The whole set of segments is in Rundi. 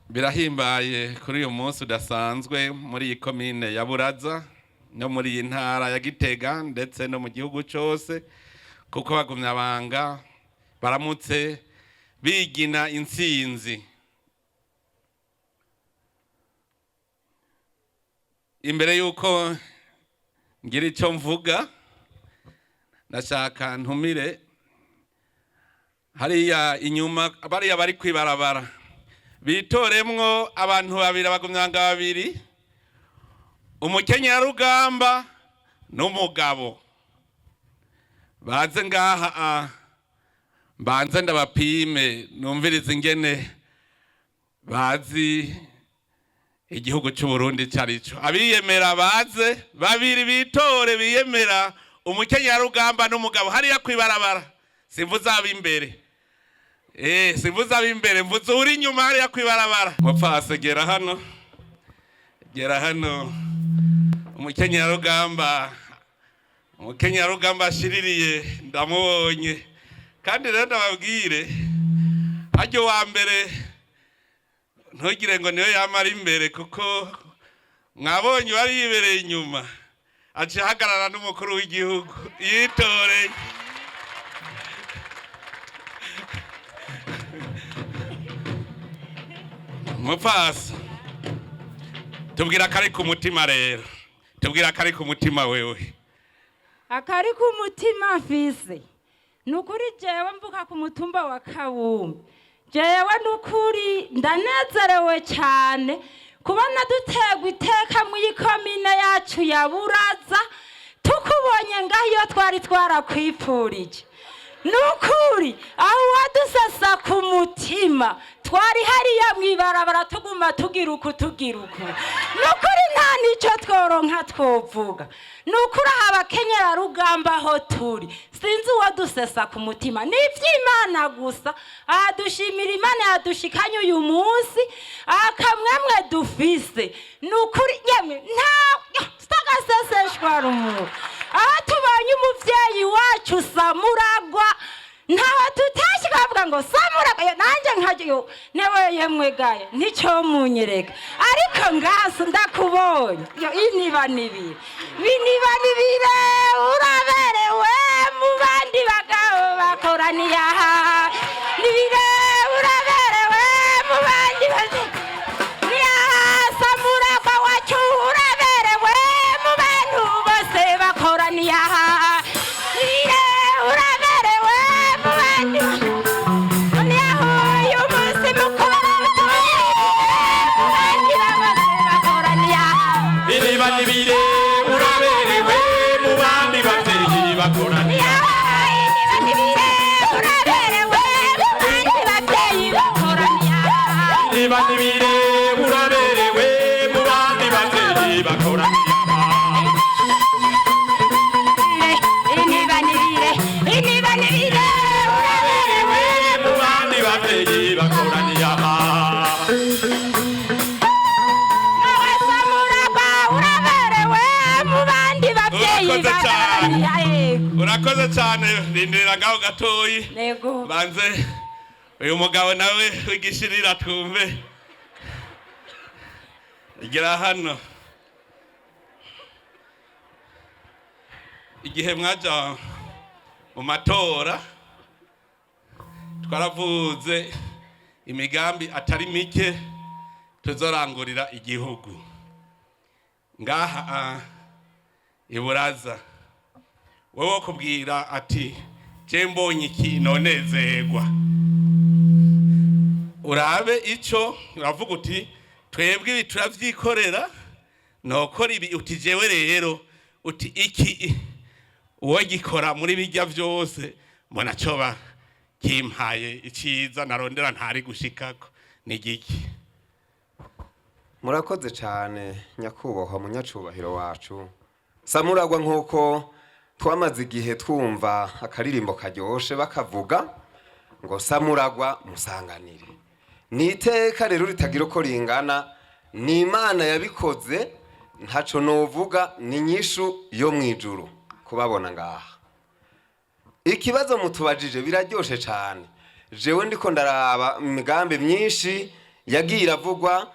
Birahimbaye kuri uyu munsi udasanzwe muri iyi komine ya Buraza no muri iyi ntara ya Gitega, ndetse no mu gihugu cyose, kuko bagumya banga baramutse bigina intsinzi. Imbere y'uko ngira icyo mvuga, ndashaka ntumire hariya inyuma bariya bari kwibarabara bitoremwo abantu babiri, abagumyanga babiri, umukenyerarugamba n'umugabo, baze ngaha mbanze ndabapime, numvirize ingene bazi igihugu cy'u Burundi carico. Abiyemera baze babiri bitore, biyemera, umukenyerarugamba n'umugabo, hariya kwibarabara. Simvuze ab'imbere, simvuze ab'imbere, mvuze uri inyuma hariya kwibarabara. Mupfase, gera hano, gera hano. Umukenyerarugamba, umukenyerarugamba ashiririye, ndamubonye. Kandi rero ndababwire, harya uwa mbere ntugire ngo niwe yamara imbere, kuko mwabonye wari yibereye inyuma aciye ahagarara n'umukuru w'igihugu yitoreye. Mupfasa, tubwira akari ku mutima rero, tubwira akari ku mutima wewe. Akari ku mutima mfise ni ukuri, jewe mvuka ku mutumba wa Kabumbe. Jewe ni ukuri ndanezerewe cyane kubona duterwa iteka mu ikomine yacu ya Buraza, tukubonye ngaho iyo twari twarakwipfurije. Ni ukuri aho wadusasa ku mutima, twari hariya mw'ibarabara tuguma tugira uku, tugira uku. Ni ukuri nta n'icyo tworonka twovuga. Ni ukuri aha abakenyerarugamba aho turi, sinzi uwo dusesa ku mutima, ni iby'Imana gusa. Aha dushimira Imana yadushikanye uyu munsi. Aha kamwemwe dufise ni ukuri yemwe nta tagaseseshwa rumuri. Aho tubonye umuvyeyi wacu Samuragwa, ntaho tutashye bavuga ngo Samuragwa. Yo, nanjye nkayo newe yemwe gaye nticyo munyereka, ariko ngaso ndakubonye. Yo, iniba nibire biniba nibire, uraberewe mu bandi bagabo bakoraniye aha. Nibire, uraberewe mu bandi bagabo. Samuragwa wacu, uraberewe mu bantu bose bakoraniye aha. Nibire, uraberewe mu bandi. Niho uyu munsi mukuru mu bandi bose bakoraniye aha. Iriba nibire, uraberewe mu bandi bavyeyi bakoraniye. Nibire, uraberewe mu bandi babyeyi bakoraniye aha. Iriba nibire, uraberewe mu bandi bavyeyi bakoraniye. Inibanibire, inibanibire, uraberewe mu bandi bavyeyi bakoraniye aha. Nawe Samuragwa, uraberewe mu bandi babyeyi Urakoze cyane. bakoraniye. Urakoze cyane, rindirira ngaho gatoyi. Yego. Banze uyu mugabo nawe w'igishirira twumve. Gera hano. Igihe mwaja mu matora, twaravuze imigambi atari mike tuzorangurira igihugu ngaha iburaza. Wowe kubwira ati je mbonye iki nonezerwa, urabe ico uravuga uti twebwe ibi turavyikorera, nokora ibi, uti jewe rero, uti iki uwo gikora muri bijya vyose mbona coba kimpaye iciza narondera ntari gushikako ni giki? Murakoze cyane, nyakubahwa munyacubahiro wacu Samuragwa. Nk'uko twamaze igihe twumva akaririmbo karyoshe bakavuga ngo Samuragwa musanganire, ni iteka rero ritagira uko ringana, ni Imana yabikoze, ntaco novuga, ni inyishu yo mu ijuru kubabona ngaha. Ikibazo mutubajije biraryoshe cyane. Jewe ndiko ndaraba imigambi myinshi. Yagiye iravugwa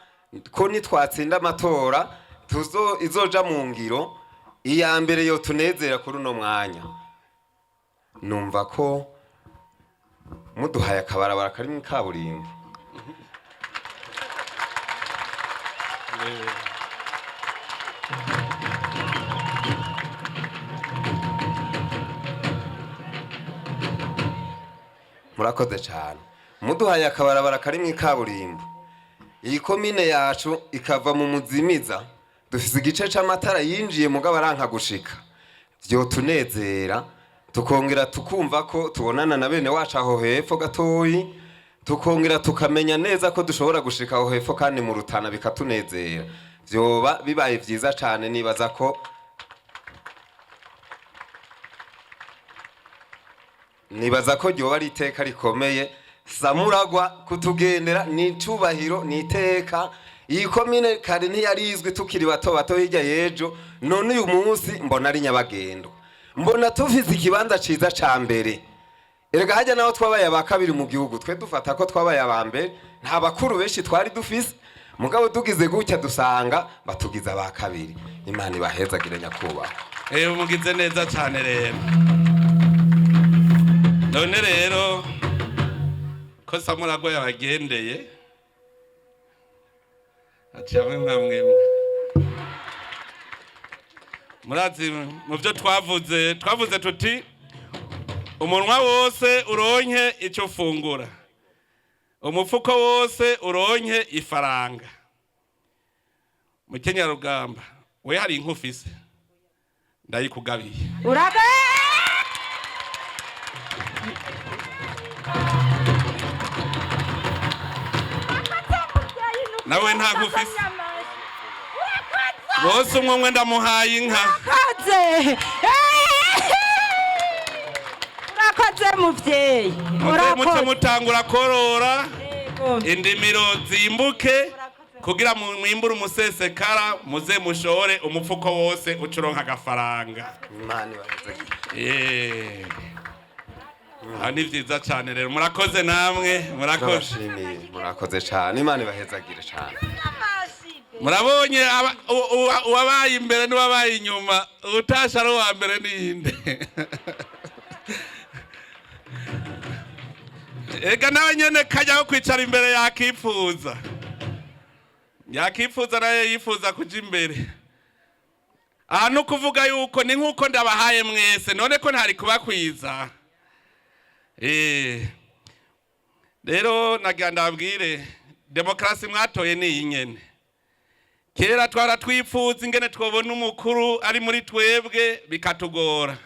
ko nitwatsinda amatora tuzo izoja mu ngiro. Iya mbere yo tunezera kuri uno mwanya, numva ko muduhaye akabarabara karimo ikaburimbo. Murakoze cyane. Muduhaye akabarabara karimo ikaburimbo, iyi komine yacu ikava mu muzimiza. Dufise igice c'amatara yinjiye, mugabo aranka gushika. Vyotunezera, tukongera tukumva ko tubonana na bene wacu aho hepfo gatoyi, tukongera tukamenya neza ko dushobora gushika aho hepfo kandi mu Rutana, bikatunezera. Vyoba bibaye vyiza cane. Nibaza ko ryoba ari iteka rikomeye Samuragwa kutugendera. Ni icubahiro, ni iteka. Iyi komine kare ntiyari izwi, tukiri bato bato hirya y'ejo. None uyu munsi mbona ari nyabagendwa, mbona tufise ikibanza ciza ca mbere. Erega hajya naho twabaye aba kabiri mu gihugu, twe dufata ko twabaye aba mbere. Nta bakuru benshi twari dufise, mugabo tugize gutya dusanga batugize aba kabiri. Imana ibahezagire, nyakubahwa. Mugize neza cyane rero. None rero ko Samuragwa yabagendeye, aciye amwe mwamwemwe murazi mu byo twavuze. Twavuze tuti umunwa wose uronke icyo ufungura, umufuko wose uronke ifaranga. Mukenyarugamba we, hari inka ufise? Ndayikugabiye. Urabe. Nawe nta nka ufise? Bose umwe umwe ndamuhaye inka. Urakoze, urakoze muvyeyi. Muze muce Urakoze. mutangura korora, Yego. indimiro zimbuke, kugira mwimbure umusesekara, muze mushore, umufuko wose ucuronka agafaranga. Imana ibahezagire. Aha ni vyiza cane rero. Murakoze namwe, murakoze. Turabashimiye, murakoze cyane. Imana ibahezagire cyane. Murabonye uwabaye imbere n'uwabaye inyuma, utashe ari uwa mbere niyinde? Ega nawe nyene kajyaho kwicara imbere yakipfuza, yakipfuza nayo yifuza kuja imbere. Aha ni ukuvuga yuko ni nk'uko ndabahaye mwese, none ko ntari kubakwiza. Rero nagira ndabwire, demokarasi mwatoye ni iyi nyene. Kera twara twipfuza ingene twobona umukuru ari muri twebwe, bikatugora.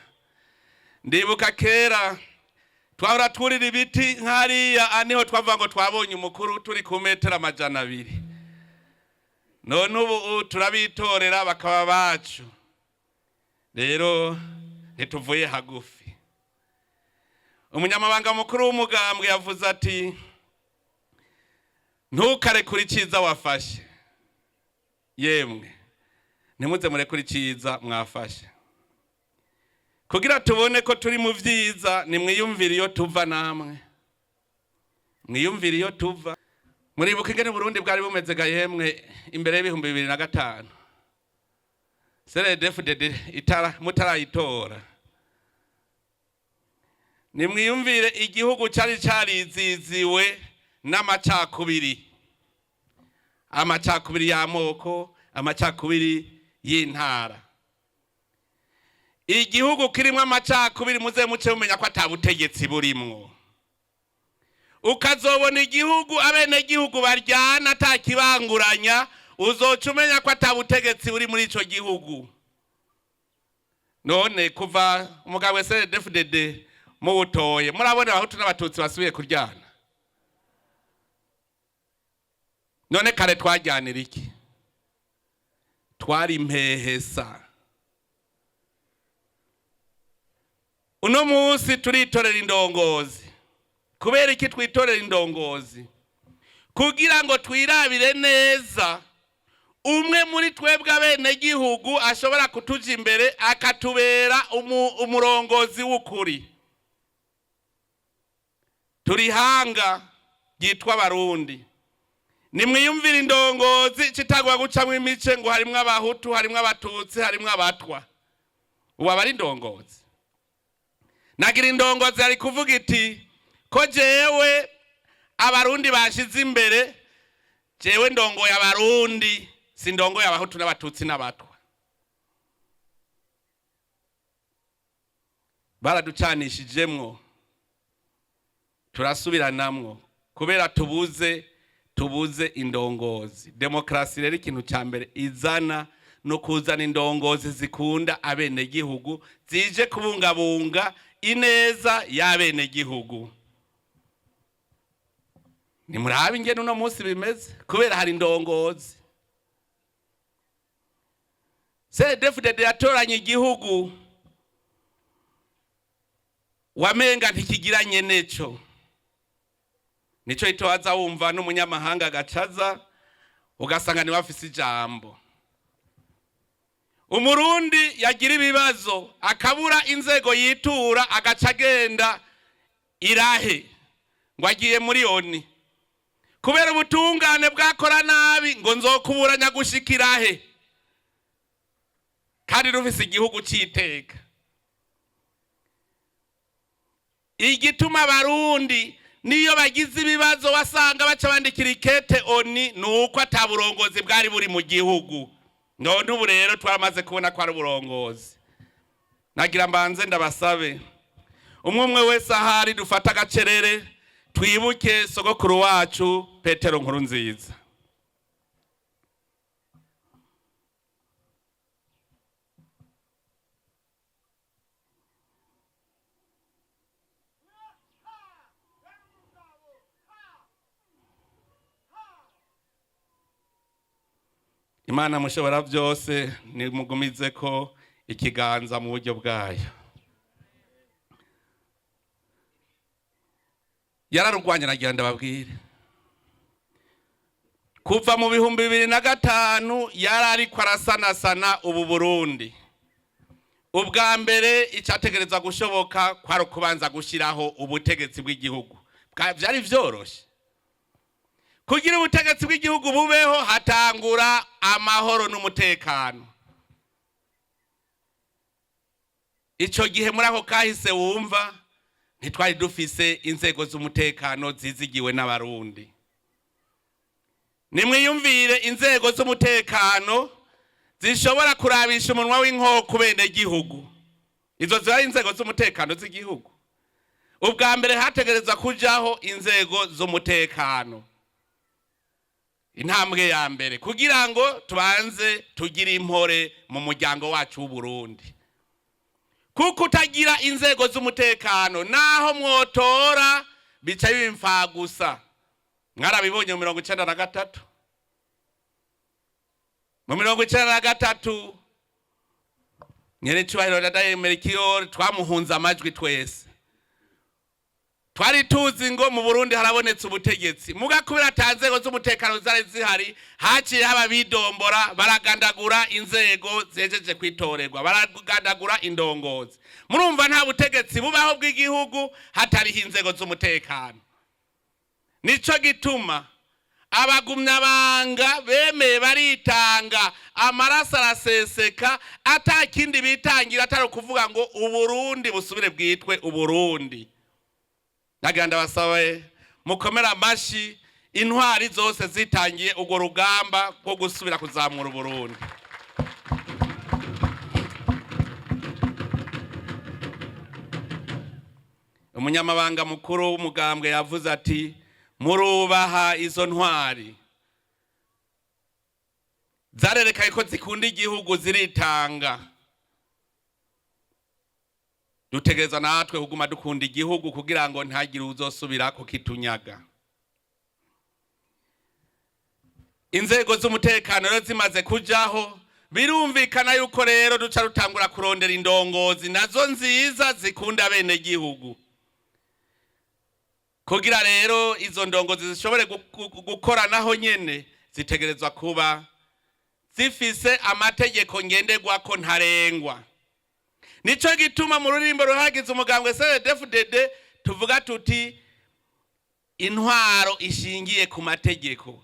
Ndibuka kera twahora twurira ibiti nk'hariya, niho twavuga ngo twabonye umukuru, turi ku metero 200. None ubu turabitorera bakaba bacu. Rero ntituvuye hagufi. Umunyamabanga mukuru w'umugambwe yavuze ati ntukarekure icyiza wafashe. Yemwe, ntimuze murekure icyiza mwafashe. Kugira tubone ko turi mu byiza, nimwiyumvire iyo tuva. Namwe mwiyumvire iyo tuva. Muribuka ingene Burundi bwari bumeze ga yemwe imbere y'2005, CNDD-FDD itara mutarayitora? Nimwiyumvire igihugu cyari cariziziwe n'amacakubiri, amacakubiri y'amoko, amacakubiri y'intara. Igihugu kirimo amacakubiri, muze muce mumenya ko ata butegetsi burimwo. Ukazobona igihugu abenegihugu baryana atakibanguranya, uzoca umenya ko ata butegetsi buri muri ico gihugu. None kuva umugabo CNDD-FDD muwutoye, murabona abahutu n'abatutsi basubiye kuryana? None kare twajyanira iki? Twari impehesa. Uno munsi turitorera indongozi. Kubera iki twitorera indongozi? Kugira ngo twirabire neza umwe muri twebwe abenegihugu ashobora kutuja imbere, akatubera umurongozi w'ukuri. Turi hanga ryitwa Abarundi. Nimwiyumvire indongozi citagwa gucamwo imice ngo harimwo Abahutu, harimwo Abatutsi, harimwo Abatwa. Ubu aba ari indongozi. Nagira indongozi yari kuvuga iti: "Ko jewe Abarundi bashize imbere, jewe ndongoye Abarundi, si ndongoye Abahutu n'Abatutsi n'Abatwa." Baraducanishijemwo, turasubiranamwo kubera tubuze indongozi. Demokarasi rero, ikintu cya mbere izana no kuzana indongozi zikunda abenegihugu, zije kubungabunga ineza y'abenegihugu. Nimurabe ingene uno munsi bimeze kubera hari indongozi. CNDD-FDD yatoranye igihugu wamenga ntikigiranye neco. Nico itowaza wumva n'umunyamahanga agacaza, ugasanga niwe afise ijambo. Umurundi yagira ibibazo akabura inzego yitura, agaca agenda irahe ngo agiye muri ONU. Kubera ubutungane bwakora nabi, ngo nzokuburanya gushika irahe, kandi rufise igihugu c'iteka. Igituma Abarundi niyo bagize ibibazo wasanga baca bandikira ikete ONU, ni uko ata burongozi bwari buri mu gihugu. None ubu rero twaramaze kubona ko ari uburongozi. Nagira mbanze ndabasabe, umwe umwe wese ahari, dufate agacerere twibuke sogokuru wacu Petero Nkurunziza. Imana mushobora byose nimugumize ko ikiganza mu buryo bwayo. Yararugwanya. Nagira ndababwire, kuva mu 2005 yari ariko arasanasana ubu Burundi. Ubwa mbere icyategerezwa gushoboka kwari ukubanza gushyiraho ubutegetsi bw'igihugu. Vyari vyoroshe. Kugira ubutegetsi bw'igihugu bubeho, hatangura amahoro n'umutekano. Ico gihe muri ako kahise wumva, ntitwari dufise inzego z'umutekano zizigiwe n'Abarundi. Nimwiyumvire inzego z'umutekano zishobora kurabisha umunwa w'inkoko bene gihugu. Izo ziba ari inzego z'umutekano z'igihugu? Ubwa mbere hategerezwa kujaho inzego z'umutekano, intambwe ya mbere, kugira ngo tubanze tugire impore mu muryango wacu w'Uburundi. Kuko utagira inzego z'umutekano, naho mwotora bica bimfagusa. Mwarabibonye mu 93. Mu 93, nyerecubahiro Ndadaye Melchior twamuhunze amajwi twese. Twari tuzi ngo mu Burundi harabonetse ubutegetsi, muga kubera ata nzego z'umutekano zari zihari, haciye haba bidombora, baragandagura inzego zejeje kwitorerwa, baragandagura indongozi. Murumva nta butegetsi bubaho bw'igihugu hatariho inzego z'umutekano. Nico gituma abagumyabanga bemeye baritanga, amaraso araseseka, ata kindi bitangira atari ukuvuga ngo Uburundi busubire bwitwe Uburundi. Nagira ndabasabe mukomere amashi intwari zose zitangiye urwo rugamba rwo gusubira kuzamura Uburundi. Umunyamabanga mukuru w'umugambwe yavuze ati: "Murubaha izo ntwari zarerekanye ko zikunda igihugu, ziritanga." Dutegereza natwe kuguma dukunda igihugu kugira ngo ntagire uzosubira kukitunyaga. Inzego z'umutekano rero zimaze kujaho, birumvikana yuko rero duca rutangura kurondera indongozi nazo nziza zikunda bene gihugu. Kugira rero izo ndongozi zishobore gukoranaho nyene, zitegerezwa kuba zifise amategeko ngenderwako ntarengwa. Nico gituma mu rurimbo ruhagize umugambwe CNDD-FDD tuvuga tuti: "Intwaro ishingiye ku mategeko."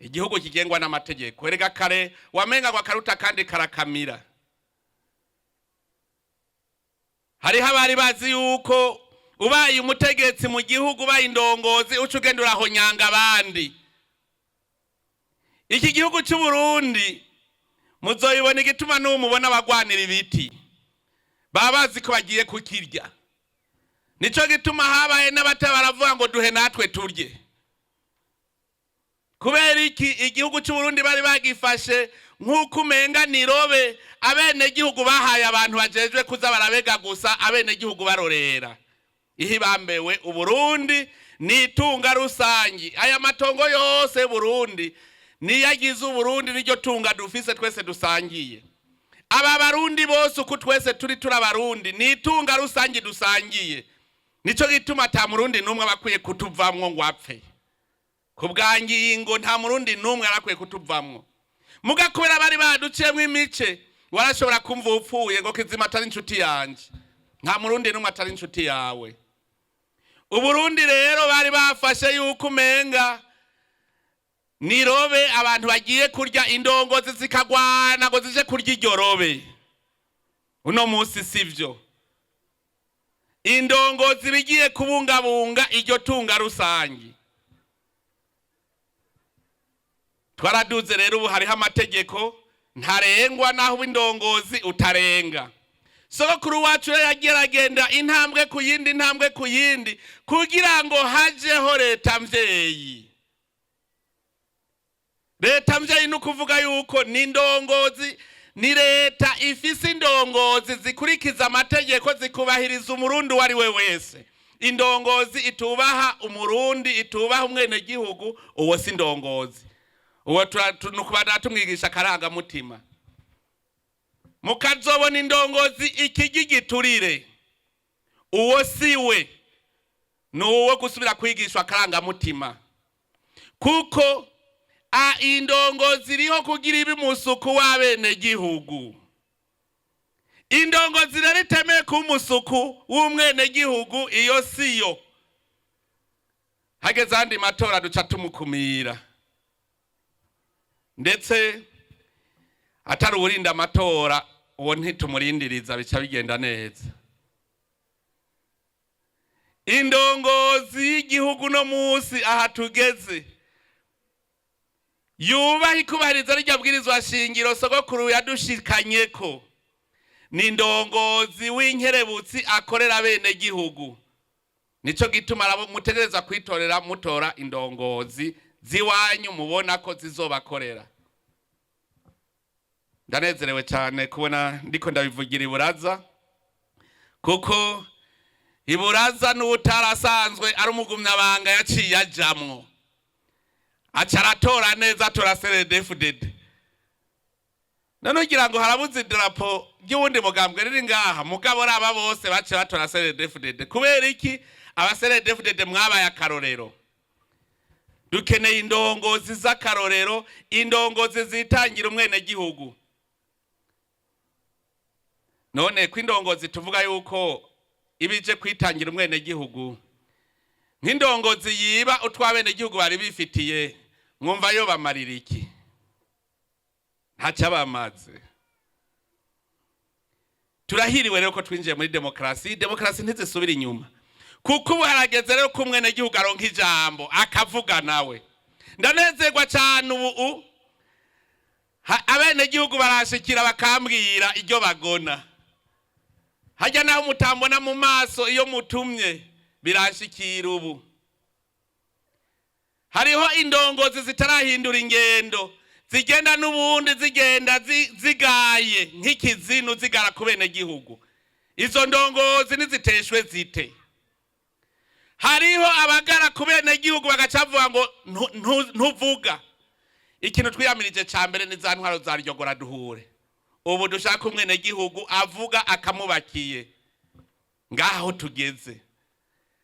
Igihugu kigengwa n'amategeko. Erega kare wamenga ngo akaruta kandi karakamira. Hariho abari bazi yuko ubaye umutegetsi mu gihugu, ubaye indongozi, uca ugenda urahonyanga abandi. Iki gihugu cy'u Burundi muzoyibona igituma n'ubu mubona abagwanira ibiti baba bazi ko bagiye kukirya. Nico gituma habaye n'abata baravuga ngo duhe natwe turye. Kubera iki? Igihugu cy'u Burundi bari bagifashe nk'uko umenga nirobe abenegihugu bahaye abantu bajejwe kuza barabega gusa, abenegihugu barorera. Ihibambewe Uburundi ni itunga rusangi. Aya matongo yose Burundi niyo agize Uburundi, niryo tunga dufise twese dusangiye. Aba Barundi bose uko twese turi turabarundi, ni itunga rusangi dusangiye. Nico gituma ata Murundi n'umwe aba akwiye kutuvamwo ngo apfe. Ku bwa ngingo nta Murundi n'umwe arakwiye kutuvamwo. Muga kubera bari baduciyemwo imice, warashobora kumva upfuye ngo Kizima atari inshuti yanje. Nta Murundi n'umwe atari inshuti yawe. Uburundi rero bari bafashe yuko umenga nirobe abantu bagiye kurya, indongozi zikagwana ngo zije kurya iryo robe. Uno munsi sivyo. Indongozi bigiye kubungabunga iryo tunga rusangi. Twaraduze rero, ubu hariho amategeko ntarengwa naho indongozi utarenga. Sogokuru wacu rero yagiye aragenda intambwe ku yindi, intambwe ku yindi, kugira ngo hajeho leta mvyeyi. Leta mvyeyi ni ukuvuga yuko ni indongozi, ni leta ifise indongozi zikurikiza amategeko, zikubahiriza Umurundi uwo ari we wese. Indongozi itubaha Umurundi, itubaha umwenegihugu, uwo si indongozi. Uwo nukubandanya tumwigisha akarangamutima. Mukazobona indongozi ikigi giturire, uwo si we, ni uwo gusubira kwigishwa akarangamutima. Kuko a indongozi iriho kugira ibe umusuku w'abenegihugu. Indongozi rero itemeye kuba umusuku w'umwenegihugu, iyo siyo. Hageze andi matora duca tumukumira, ndetse atari uwurinda amatora uwo ntitumurindiriza, bica bigenda neza. Indongozi y'igihugu no munsi aha tugeze yubaha ikubahiriza rirya bwirizwa shingiro sogokuru yadushikanyeko, ni indongozi w'inkerebutsi akorera abenegihugu. Nico gituma rabo mutegereza kwitorera, mutora indongozi ziwanyu mubona ko zizobakorera. Ndanezerewe cyane kubona ndiko ndabivugira Iburaza, kuko Iburaza n'utarasanzwe ari umugumyabanga yaciye ajamwo, aca aratora neza, atora CNDD-FDD. None ugira ngo harabuze idarapo ry'uwundi mugambwe riri ngaha? Mugabo raba bose baciye batora CNDD-FDD. Kubera iki? Aba CNDD-FDD mwabaye akarorero. Dukeneye indongozi z'akarorero, indongozi zitangira umwenegihugu. None ko indongozi tuvuga yuko ibije kwitangira umwenegihugu, nk'indongozi yiba utw'abenegihugu bari bifitiye, mwumva yo bamarira iki? Ntacyo abamaze. Turahiriwe rero ko twinjiye muri demokarasi. Demokarasi ntizisubira inyuma, kuko ubu harageze rero ko umwenegihugu aronka ijambo akavuga nawe. Ndanezerwa cyane ubu abenegihugu barashikira bakambwira iryo bagona. Hajya naho mutambona mu maso, iyo mutumye biranshikira. Ubu hariho indongozi zitarahindura ingendo, zigenda n'ubundi zigenda zigaye nk'ikizinu, zigara ku benegihugu. Izo ndongozi niziteshwe zite. Hariho abagara ku benegihugu bagaca bavuga ngo ntuvuga. Ikintu twiyamirije ca mbere ni za ntwaro za ryogora duhure. Ubu dushaka umwenegihugu avuga akamubakiye. Ngaho tugeze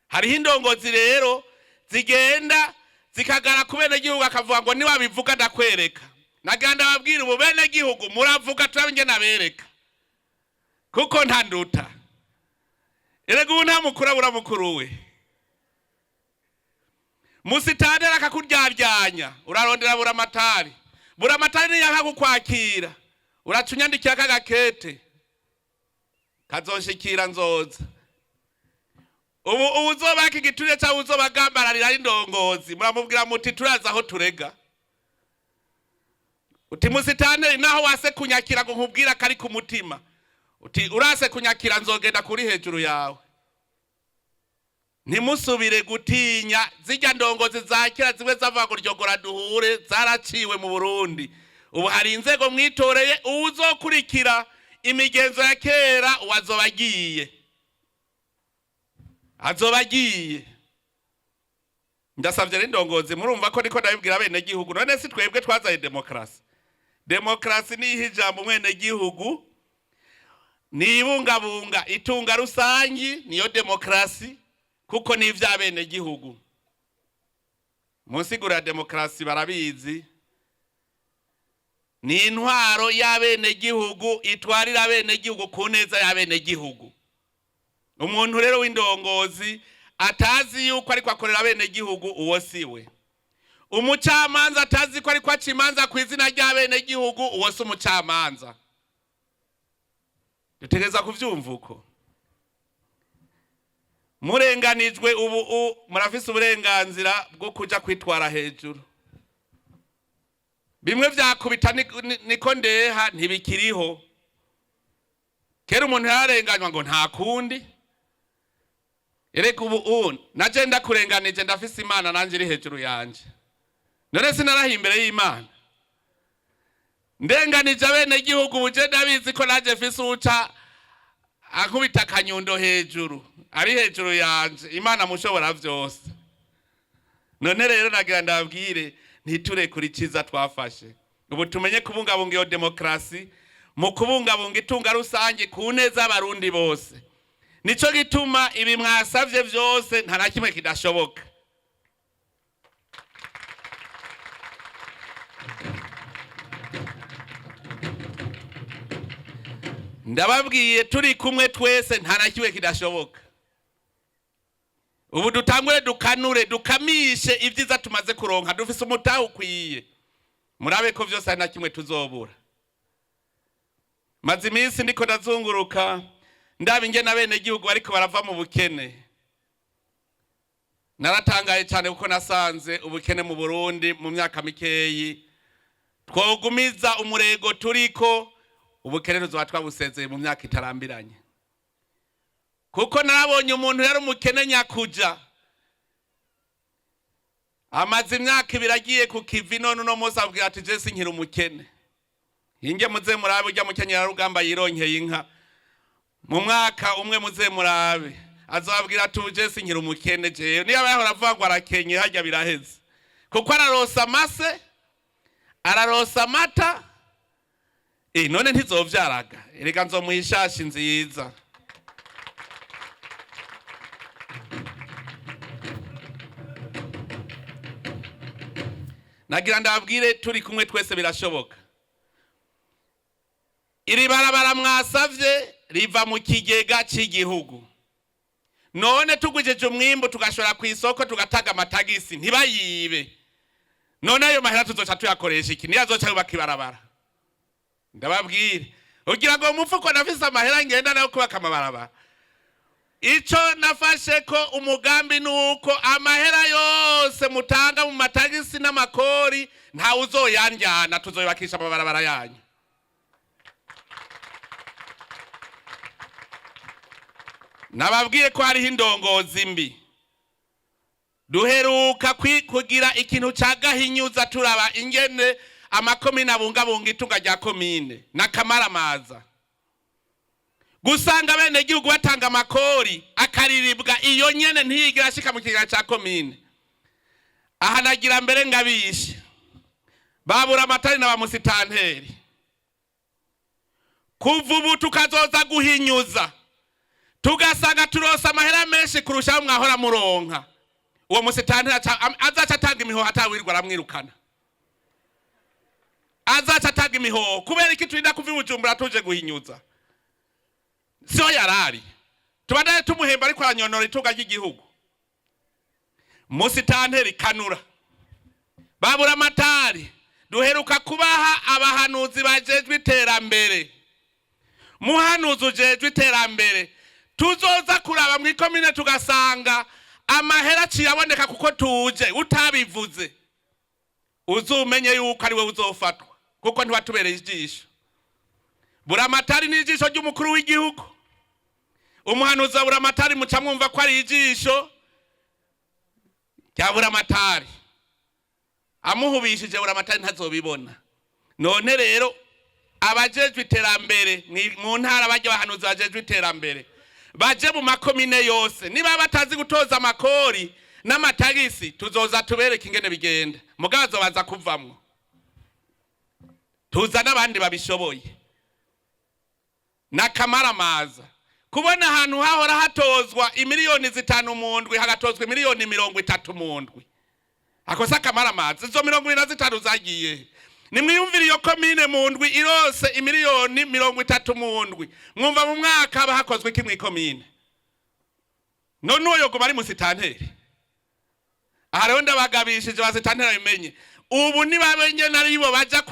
hariho indongozi rero zigenda zikagara ku benegihugu, akavuga ngo niwabivuga ndakwereka. Naganda babwira ubu benegihugu muravuga turabe ingene abereka, kuko nta nduta. Erega ubu nta mukuru abura mukuru we. Musitanteri akakuryaryanya, urarondera buramatari. Buramatari niyanka kukwakira, uraca unyandikira kagakete kazonshikira, nzoza. Ubu uwuzobaka igiturire cyangwa uzobagambararira ari indongozi, muramubwira muti turazi aho turega. Uti musitanteri, naho wase kunyakira ngo nkubwira kari ku mutima, uti urase kunyakira nzogenda kuri hejuru yawe. Ntimusubire gutinya zijya ndongozi za kera zimwe zavuga ngo ryogora duhure, zaraciwe mu Burundi. Ubu hari inzego mwitoreye, uwuzokurikira imigenzo ya kera uwazoba agiye, azoba agiye. Ndasabye rero indongozi, murumva ko niko ndabibwira abenegihugu. None si twebwe twazanye demokarasi? Demokarasi niho ijambo umwenegihugu, ni ibungabunga itunga rusangi, niyo demokarasi, kuko ni iby'abenegihugu. Mu nsiguro ya demokarasi barabizi, ni intwaro y'abenegihugu itwarira abenegihugu ku neza y'abenegihugu. Umuntu rero w'indongozi atazi yuko ariko akorera abenegihugu, uwo si we. Umucamanza atazi ko ariko aca imanza ku izina ry'abenegihugu, uwo si umucamanza. Dutegereza kuvyumva uko murenganijwe. Ubu murafise uburenganzira bwo kuja kwitwara hejuru. Bimwe vyakubita niko ndeha ntibikiriho. Kera umuntu yararenganywa ngo nta kundi. Erega ubu naje ndakurenganije, ndafise Imana nanje iri hejuru yanje. None sinarahiye imbere y'Imana? Ndenganije abenegihugu, ubu je ndabizi ko naje mfise uwuca akubita akanyundo hejuru, ari hejuru yanje, Imana mushobora vyose. None rero nagira ndabwire, ntiturekure iciza twafashe. Ubu tumenye kubungabunga iyo demokarasi mu kubungabunga itunga rusange ku neza y'abarundi bose. Nico gituma ibi mwasavye vyose nta na kimwe kidashoboka. Ndababwiye, turi kumwe twese, nta na kimwe kidashoboka. Ubu dutangure dukanure, dukamishe ibyiza tumaze kuronka. Dufise umutahe ukwiye, murabe ko vyose ari na kimwe tuzobura. Maze iminsi ndiko ndazunguruka, ndaba ingene abenegihugu bariko barava mu bukene. Naratangaye cyane, kuko nasanze ubukene mu Burundi mu myaka mikeyi twogumiza umurego turiko, ubukene tuzoba twabusezeye mu myaka itarambiranye. Kuko narabonye umuntu yari umukene nyakuja, amaze imyaka 2 agiye ku kivi, none uno munsi abwira ati je sinkiri umukene. Hinge muze murabe urya mukenyerarugamba yironkeye inka mu mwaka umwe, muze murabe azabwira ati ubu je sinkiri umukene jewe. Niba yahora avuga ngo arakenye, harya biraheze, kuko ararosa amase, ararosa amata. None ntizovyaraga? Erega nzomuha ishashi nziza. Nagira ndababwire, turi kumwe twese birashoboka. Iri barabara mwasavye riva mu kigega cy'igihugu. None tugujije umwimbu tugashora ku isoko, tugataga amatagisi ntibayibe, none ayo mahera tuzoca tuyakoresha iki? Niyo azoca yubaka ibarabara. Ndababwire, ugira ngo umufuko nafise amahera ngenda nayo kubaka amabarabara? Ico nafashe ko umugambi nuko amahera yose mutanga mu matagisi n'amakori ntawe uzoyanjyana, tuzoyubakisha amabarabara yanyu. Nababwiye ko hariho indongozi mbi. Duheruka kugira ikintu ca gahinyuza, turaba ingene amakomine abungabunga itunga rya komine n'akamaramaza, gusanga abenegihugu batanga amakori akariribwa iyo nyene, ntiyigera ashika mu kigega ca komine. Aha nagira mbere ngabishe babura amatari na ba musitanteri, kuva ubu tukazoza guhinyuza tugasanga turonsa amahera menshi kurusha ayo mwahora muronka, uwo musitanteri azaca atanga imihoho, atawirwa aramwirukana, azaca atanga imihoho. Kubera iki turinda kuva i Bujumbura tuje guhinyuza? Siho yarari, tubandane tumuhemba ariko aranyonora itunga ry'igihugu. Musitanteri kanura, babura amatari, duheruka kubaha abahanuzi bajejwe iterambere. Muhanuzi ujejwe iterambere, tuzoza kuraba mu ikomine tugasanga amahera aciye aboneka kuko tuje utabivuze, uzumenye yuko ari we uzofatwa, kuko ntiwatubereye ijisho. Buramatari ni ijisho ry'umukuru w'igihugu. Umuhanuzi wa buramatari muca mwumva ko ari ijisho rya buramatari. Amuhubishije buramatari ntazobibona. None rero abajejwe iterambere mu ntara, bajya bahanuzi bajejwe iterambere baje mu makomine yose. Niba batazi gutoza amakori n'amatagisi, tuzoza tubereke ingene bigenda. Mugabo bazobaza kuvamwo, tuza n'abandi babishoboye. N'akamaramaza kubona ahantu hahora hatozwa imiliyoni 5 mu ndwi hagatozwa imiliyoni 30 mu ndwi. Ako si akamaramaza? Izo 25 zagiye? Nimwiyumvire iyo komine mu ndwi irose imiliyoni 30 mu ndwi, mwumva mu mwaka haba hakozwe iki mw'ikomine? None uwo yoguma ari musitanteri? Aha rero ndabagabishije, basitanteri babimenye ubu, nibabenye naribo baja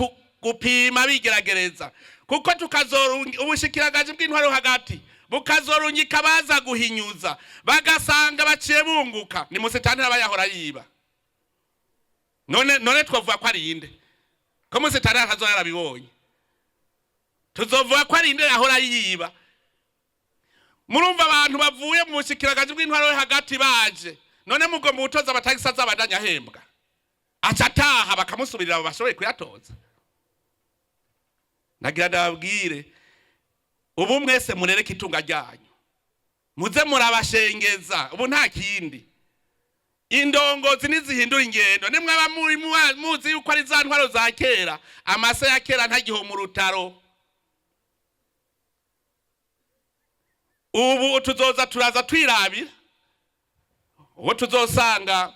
gupima bigeragereza, kuko tukazorungi ubushikiranganje bw'intwaro hagati bukazorungika baza guhinyuza, bagasanga baciye bunguka, ni musitanteri aba yahora yiba. None twavuga ko ari inde, ko musitanteri atazoba yarabibonye? Tuzovuga ko ari inde yahora yiba? Murumva abantu bavuye mu bushikiranganje bw'intwaro yo hagati baje, none mugomba gutoza amatagisi azabandanya ahembwa, aca ataha bakamusubirira abo bashoboye kuyatoza. Nagira ndababwire, ubu mwese murereke itunga ryanyu, muze murabashengeza. Ubu nta kindi, indongozi nizihindura ingendo. Nimwaba muri muzi yuko ari za ntwaro za kera, amase ya kera ntagiho mu rutaro. Ubu tuzoza turaza twirabira, uwo tuzosanga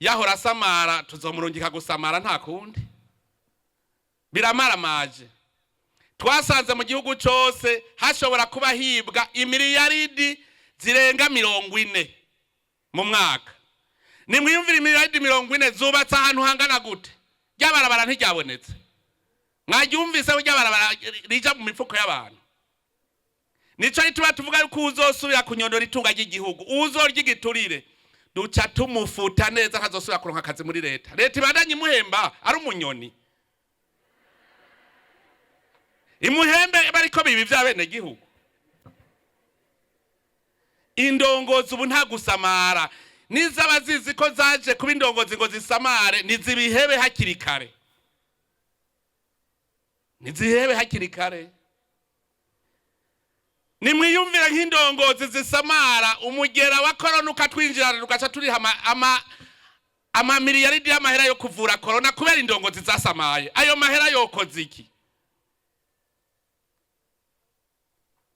yahora asamara tuzomurungika gusamara, nta kundi. Biramaramaje. Twasanze mu gihugu cose hashobora kuba hibwa imiliyaridi zirenga 40 mu mwaka. Nimwiyumvire, imiliyaridi 40 zubatse ahantu hangana gute? Ryabarabara ntiryabonetse, mwaryumvise? Ryabarabara rija mu mifuko y'abantu. Nico gituma tuvuga yuko uzosubira kunyondora itunga ry'igihugu, uzorya igiturire, duca tumufuta neza, ntazosubira kuronka akazi muri leta. Leta ibandanye imuhemba ari umunyoni, imuhembe bariko biba ivy'abenegihugu. Indongozi ubu nta gusamara. Nizaba zizi ko zaje kuba indongozi ngo zisamare, nizibihebe hakiri kare, nizihebe hakiri kare. Nimwiyumvire nk'indongozi zisamara, umugera wa korona ukatwinjirana, tugaca turiha amamiliyaridi y'amahera yo kuvura korona kubera indongozi zasamaye. Ayo mahera yokoze iki?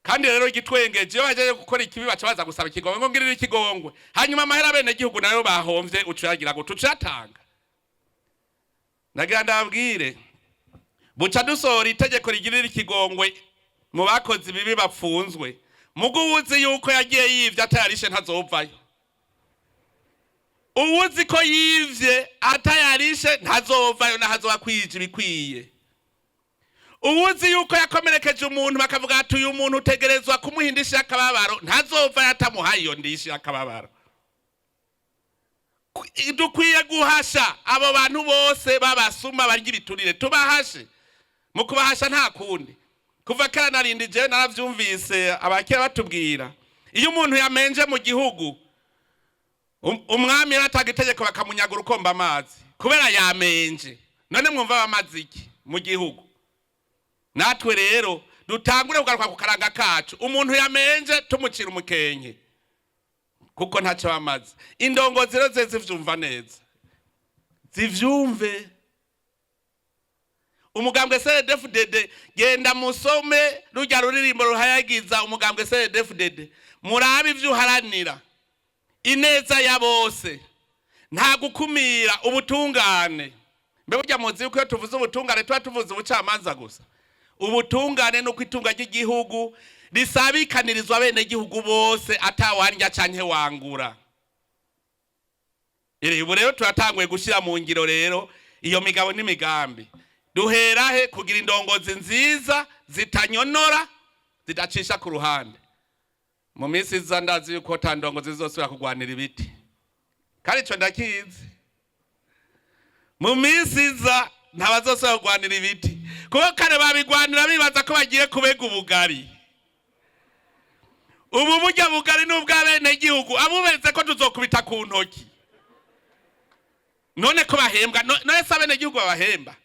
Kandi rero igitwengeje, iyo bahejeje gukora ikibi baca baza gusaba ikigongwe, ngo ngirira ikigongwe, hanyuma amahera abenegihugu nayo bahomvye uca uyagira gute? Uca uyatanga. Nagira ndababwire, buca dusohora itegeko rigirira ikigongwe mu bakozi bibi bapfunzwe, mugo uwuzi yuko yagiye yivye atayarishe ntazovayo. Uwuzi ko yivye atayarishe ntazovayo, nahazoba kwije ibikwiye. Uwuzi yuko yakomerekeje umuntu, bakavuga ati uyu muntu utegerezwa kumuha indishi y'akababaro, ntazovayo atamuhaye iyo ndishi y'akababaro. Dukwiye guhasha abo bantu bose b'abasuma barya ibiturire, tubahashe. Mu kubahasha nta kundi, kuva kera narindi jewe naravyumvise abakera batubwira, iyo umuntu yamenje mu gihugu, umwami yaratanga itegeko bakamunyaga urukomba amazi kubera yamenje. None mwumva bamaze iki mu gihugu? Natwe rero dutangure kugaruka ku karanga kacu, umuntu yamenje tumucira umukenke kuko ntacyo bamaze. Indongozi rero ze zivyumva neza, zivyumve. Umugambwe CNDD-FDD, genda musome rujya ruririmbo ruhayagiza umugambwe CNDD-FDD, murabe ivyo uharanira: ineza ya bose, nta gukumira, ubutungane. Mbe burya muzi yuko iyo tuvuze ubutungane tuba tuvuze ubucamanza gusa? Ubutungane nuko itunga ry'igihugu risabikanirizwa abenegihugu bose, atawandya canke wangura. Iri ubu rero turatanguye gushyira mu ngiro rero iyo migabo n'imigambi. Duhera he? Kugira indongozi nziza zitanyonora, zidacisha ku ruhande. Mu minsi iza ndazi yuko ta ndongozi zizosubira kugwanira ibiti, kandi ico ndakizi. Mu minsi iza ntabazosubira kugwanira ibiti, kuko kare babigwanira bibaza ko bagiye kubega ubugari. Ubu burya bugari ni ubw'abenegihugu, abubeze ko tuzokubita ku ntoki. None ko bahembwa, none se abenegihugu babahemba?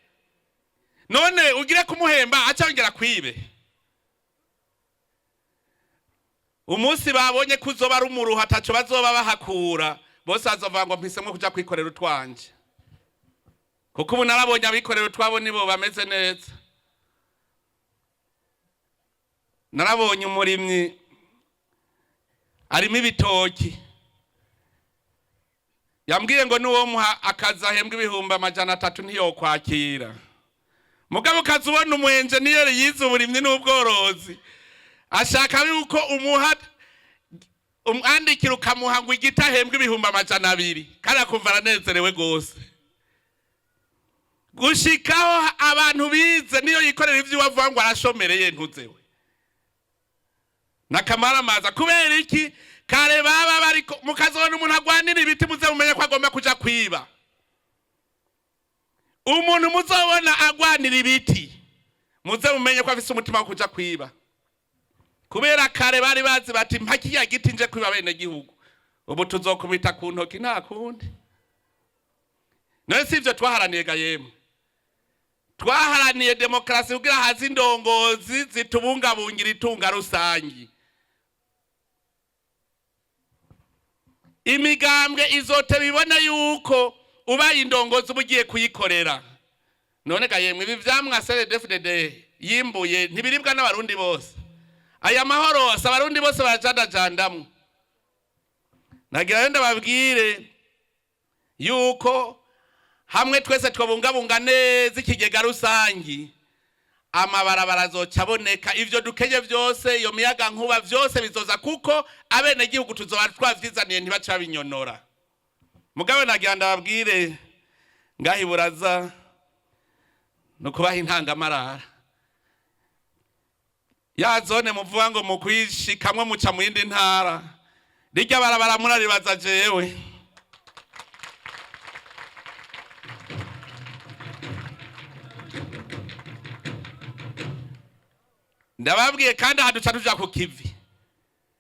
None ugire kumuhemba aca yongera kwibe? Umunsi babonye ko uzoba ari umuruho ataco bazoba bahakura, bose bazovuga ngo mpisemwo kuja kwikorera utwanje, kuko ubu narabonye abikorera utwabo nibo bameze neza. Narabonye umurimyi arimo ibitoki, yambwiye ngo nuwo muha akazi ahembwa 300,000 ntiyokwakira. Mugabo ukaza ubona umu enjeniyeri yize uburimyi n'ubworozi, ashaka yuko umuha umwandikira ukamuha ngo igiti ahembwe 200,000, kandi akumva aranezerewe rwose. Gushikaho abantu bize niyo yikorera ivyo avuga ngo arashomereye, ntuzewe nakamaramaza. Kubera iki? Kare baba bariko mukazobona umuntu agwanira ibiti, muze mumenye ko agomba kuja kwiba. Umuntu muzobona agwanira ibiti, muze mumenye ko afise umutima wo kuja kwiba, kubera kare bari bazi bati mpa kiriya giti nje kwiba bene gihugu. Ubu tuzokubita ku ntoki, nta kundi. None si ivyo twaharaniye ga yemwe? Twaharaniye demokarasi kugira haze indongozi zitubungabungira itunga rusangi. Imigambwe izoteba ibona yuko ubaye indongozi uba ugiye kuyikorera. None ga yemwe, ibi vyamwa CNDD-FDD yimbuye ntibiribwa n'abarundi bose? Aya mahoro si abarundi bose barajandajandamwo? Nagira rero ndababwire yuko hamwe twese twabungabunga neza ikigega rusangi, amabarabara azoca aboneka, ivyo dukenye vyose, iyo miyaga nkuba, vyose bizoza, kuko abenegihugu tuzoba twavyizaniye, ntibaca babinyonora. Mugabo nagira ndababwire ngaho iburaza ni ukubaha intangamarara. Ya zone muvuga ngo mukwishikamwo muca mu yindi ntara, rirya barabara muraribaza jewe. Ndababwiye kandi aha duca tuja ku kivi.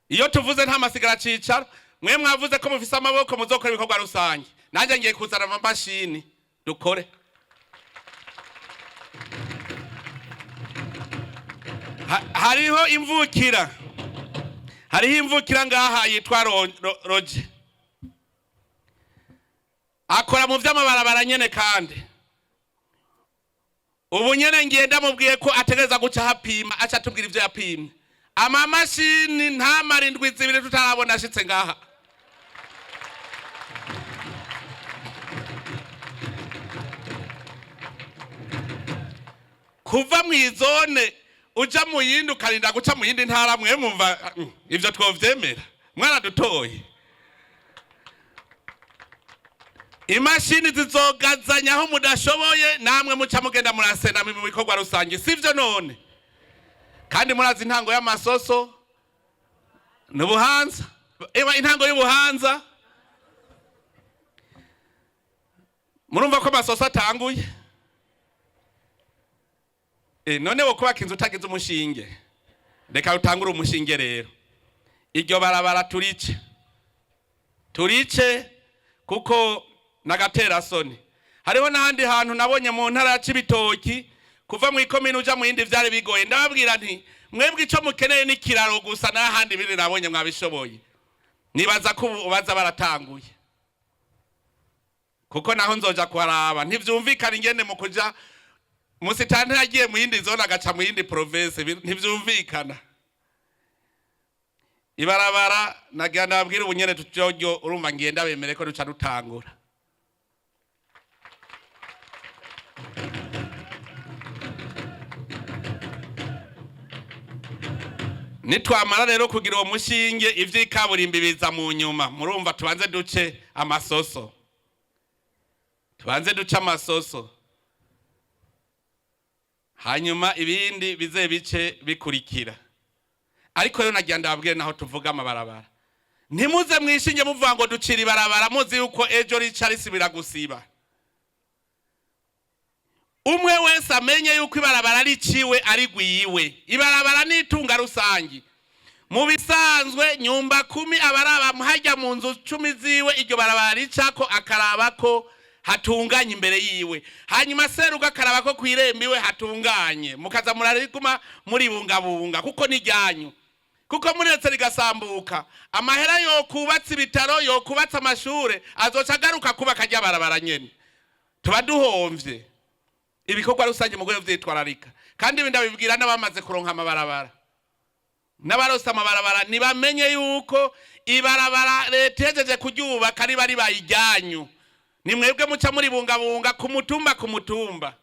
Iyo tuvuze nta masigara cicara. Mwe mwavuze ko mufise amaboko, muzokora ibikorwa rusange. Nanjye ngiye kuzana amamashini dukore. Hariho imvukira, hariho imvukira ngaha yitwa Roger, akora mu vy'amabarabara nyene, kandi ubu nyene ngiye ndamubwiye ko ategereza guca hapima, aca atubwira ivyo yapimye. Amamashini ntamara indwi 2 tutarabona ashitse ngaha. Kuva mw'izone uja mu yindi ukarinda guca mu yindi ntara, mwe mwumva ivyo twovyemera? Mwaradutoye. Imashini zizogazanya aho mudashoboye, namwe muca mugenda murasena mu bikorwa rusange, sivyo? None kandi murazi intango y'amasoso n'ubuhanza, ewa intango y'ubuhanza, murumva ko amasoso atanguye. None wo kubaka inzu utagize umushinge? Reka utangure umushinge rero. Iryo barabara turice, turice, kuko nagaterasoni. Hariho n'ahandi hantu nabonye mu ntara ya Cibitoki, kuva mu ikomine uja mu yindi vyari bigoye. Ndababwira nti mwebwe ico mukeneye ni kiraro gusa, n'ahandi biri nabonye mwabishoboye. Nibaza ko ubu baza baratanguye, kuko naho nzoja kuharaba. Ntivyumvikana ingene mu kuja musitani yagiye mu yindi zone agaca mu yindi province, ntivyumvikana. Ibarabara nagira ndababwira ubu nyene tujoryo, urumva ngiye ndabemere ko duca dutangura. Nitwamara rero kugira uwo mushinge, ivy'ikaburimbi biza mu nyuma. Murumva tubanze duce amasoso. Tubanze duce amasoso, hanyuma ibindi bize bice bikurikira. Ariko rero nagira ndababwire, naho tuvuga amabarabara, ntimuze mwishinge muvuga ngo ducira ibarabara muzi yuko ejo rica risubira gusiba. Umwe wese amenye yuko ibarabara riciwe ari rwiwe. Ibarabara ni itunga rusangi. Mu bisanzwe nyumba kumi abaraba hajya mu nzu 10 ziwe iryo barabara ricako, akaraba ko hatunganye imbere yiwe, hanyuma serugo akaraba ko kw'irembo iwe hatunganye, mukaza murariguma muribungabunga kuko ni ryanyu. Kuko muretse rigasambuka, amahera yokubatse ibitaro, yokubatse amashure, azoca agaruka kubaka rya barabara nyene, tuba duhomvye. Ibikorwa rusange mu rwego vyitwararika. Kandi ibi ndabibwira n'abamaze kuronka amabarabara n'abarose amabarabara, ntibamenye yuko ibarabara leta ihejeje kuryubaka riba ribaye iryanyu. Ni mwebwe muca muribungabunga ku mutumba ku mutumba.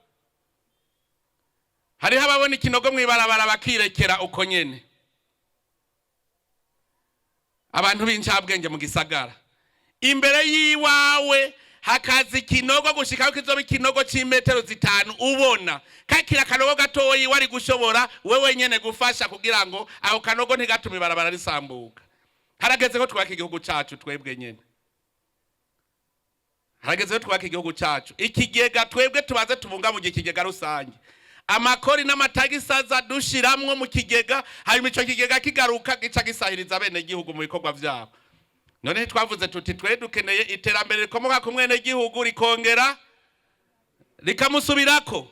Hariho ababona ikinogo mw'ibarabara bakirekera uko nyene. Abantu b'incabwenge mu gisagara, imbere y'iwawe hakaza ikinogo gushikaho kizoba ikinogo c'imetero 5, ubona kakira akanogo gatoyi wari gushobora wewe nyene gufasha kugira ngo ako kanogo ntigatume ibarabara risambuka. Harageze ko twubaka igihugu cacu twebwe nyene. Harageze ko twubaka igihugu cacu. Ikigega twebwe tubaze tubungabunge ikigega rusange, amakori n'amatagisi aza dushiramwo mu kigega, hanyuma ico kigega kigaruka gica gisahiriza abenegihugu mu bikorwa vyabo. None twavuze tuti twe dukeneye iterambere rikomoka ku mwenegihugu rikongera rikamusubirako.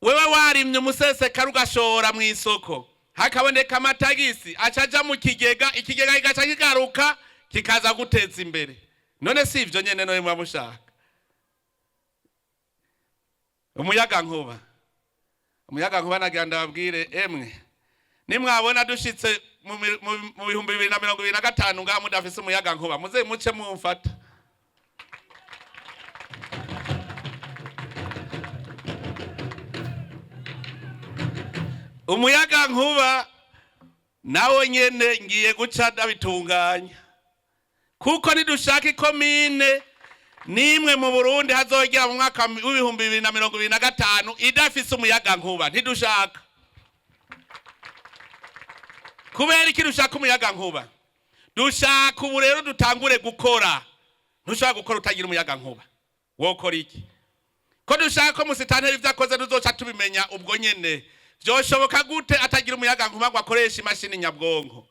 Wewe warimye umusesekara ugashora mu isoko, hakaboneka amatagisi acaja mu kigega, ikigega kigaca kigaruka kikaza guteza imbere. None si ivyo nyene none muba mushaka? Umuyaga nkuba, umuyaga nkuba, nagira ndababwire emwe, nimwabona dushitse mu 2025 ngaha mudafise umuyaga nkuba, muze muce mumfata. Umuyaga nkuba nawo nyene ngiye guca ndabitunganya, kuko nidushaka ikomine nimwe mu Burundi hazogera mu mwaka w'2025 idafise umuyaga nkuba. Ntidushaka. Kubera iki dushaka umuyaga nkuba? Dushaka ubu rero dutangure gukora. Ntushobora gukora utagira umuyaga nkuba. Wokora iki? Ko dushaka ko musitanteri ivyo akoze tuzoca tubimenya ubwo nyene, vyoshoboka gute atagira umuyaga nkuba ngo akoreshe imashini nyabwonko?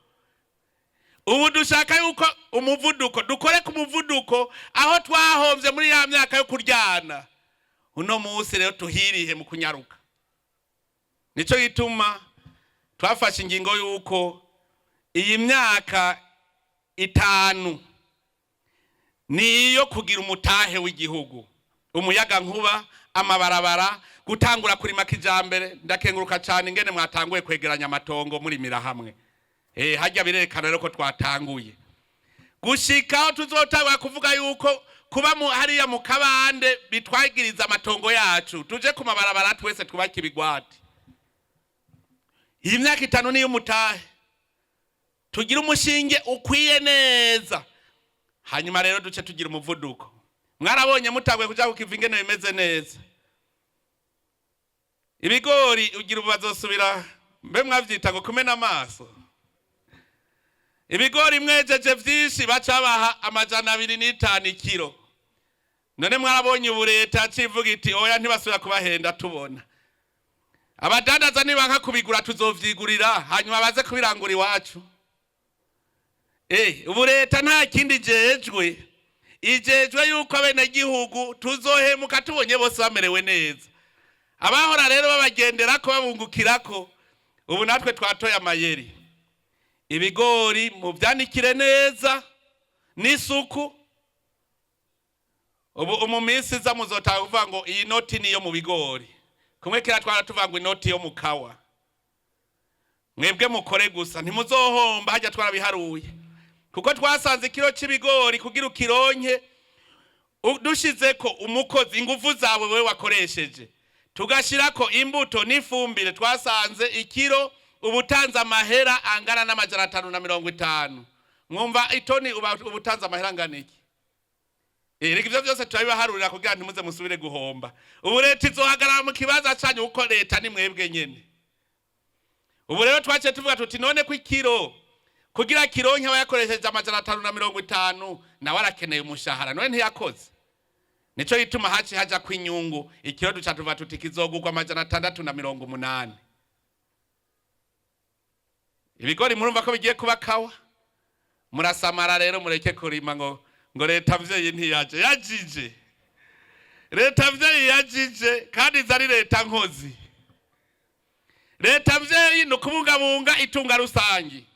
Ubu dushaka yuko umuvuduko dukore ku muvuduko aho twahomvye muri ya myaka yo kuryana. Uno munsi rero tuhirihe mu kunyaruka. Nico gituma twafashe ingingo yuko iyi myaka 5 niyo kugira umutahe w'igihugu, umuyaga nkuba, amabarabara, gutangura kurima kijambere. Ndakenguruka cyane ingene mwatanguye kwegeranya amatongo murimira hamwe. Hajya birerekana rero ko twatanguye gushikaho tuzotangura kuvuga yuko kuba hariya mu kabande bitwagiriza amatongo yacu, tuje ku mabarabara twese twubake ibigwati. Iyi myaka 5 niyo umutahe, tugira umushinge ukwiye neza, hanyuma rero duce tugira umuvuduko. Mwarabonye mutanguye kuja kukiva ingene bimeze neza. Ibigori ugira ubu bazosubira, mbe mwavyita ngo kumena amaso. Ibigori mwejeje vyinshi baca baha 205 ikiro. None mwarabonye ubu leta civuga iti oya, ntibasubira kubahenda. Tubona abadandaza nibanka kubigura, tuzovyigurira, hanyuma baze kubirangura iwacu. Ubu leta nta kindi ijejwe, ijejwe yuko abenegihugu tuzohemuka tubonye bose bamerewe neza. Abahora rero babagenderako babungukirako, ubu natwe twatoye amayeri. Ibigori muvyanikire neza n'isuku. Ubu mu minsi iza muzotanga kuvuga ngo iyi noti niyo mu bigori, kumwe kera twara tuvuga ngo inoti yo mu kawa. Mwebwe mukore gusa, ntimuzohomba. Hajya twarabiharuye, kuko twasanze ikiro c'ibigori kugira ukironke, dushizeko umukozi, ingufu zawe wewe wakoresheje, tugashirako imbuto n'ifumbire, twasanze ikiro ubutanze amahera angana n'550. Mwumva itoni ubutanze amahera angana iki? Reka ivyo vyose turabibaharurira kugira ntimuze musubire guhomba. Ubu leta izohagarara mu kibanza canyu, kuko leta ni mwebwe nyene. Ubu rero twaciye tuvuga tuti: none ko ikiro kugira kironke aba yakoresheje 550, nawe arakeneye umushahara, none ntiyakoze? Nico gituma haci haja kw'inyungu. Ikiro duca tuva tuti kizogurwa 680. Ibigori murumva ko bigiye kuba kawa. Murasamara rero, mureke kurima ngo leta mvyeyi ntiyaje. Yajije leta mvyeyi, yajije, kandi iza ari leta nkozi. Leta mvyeyi ni ukubungabunga itunga rusangi.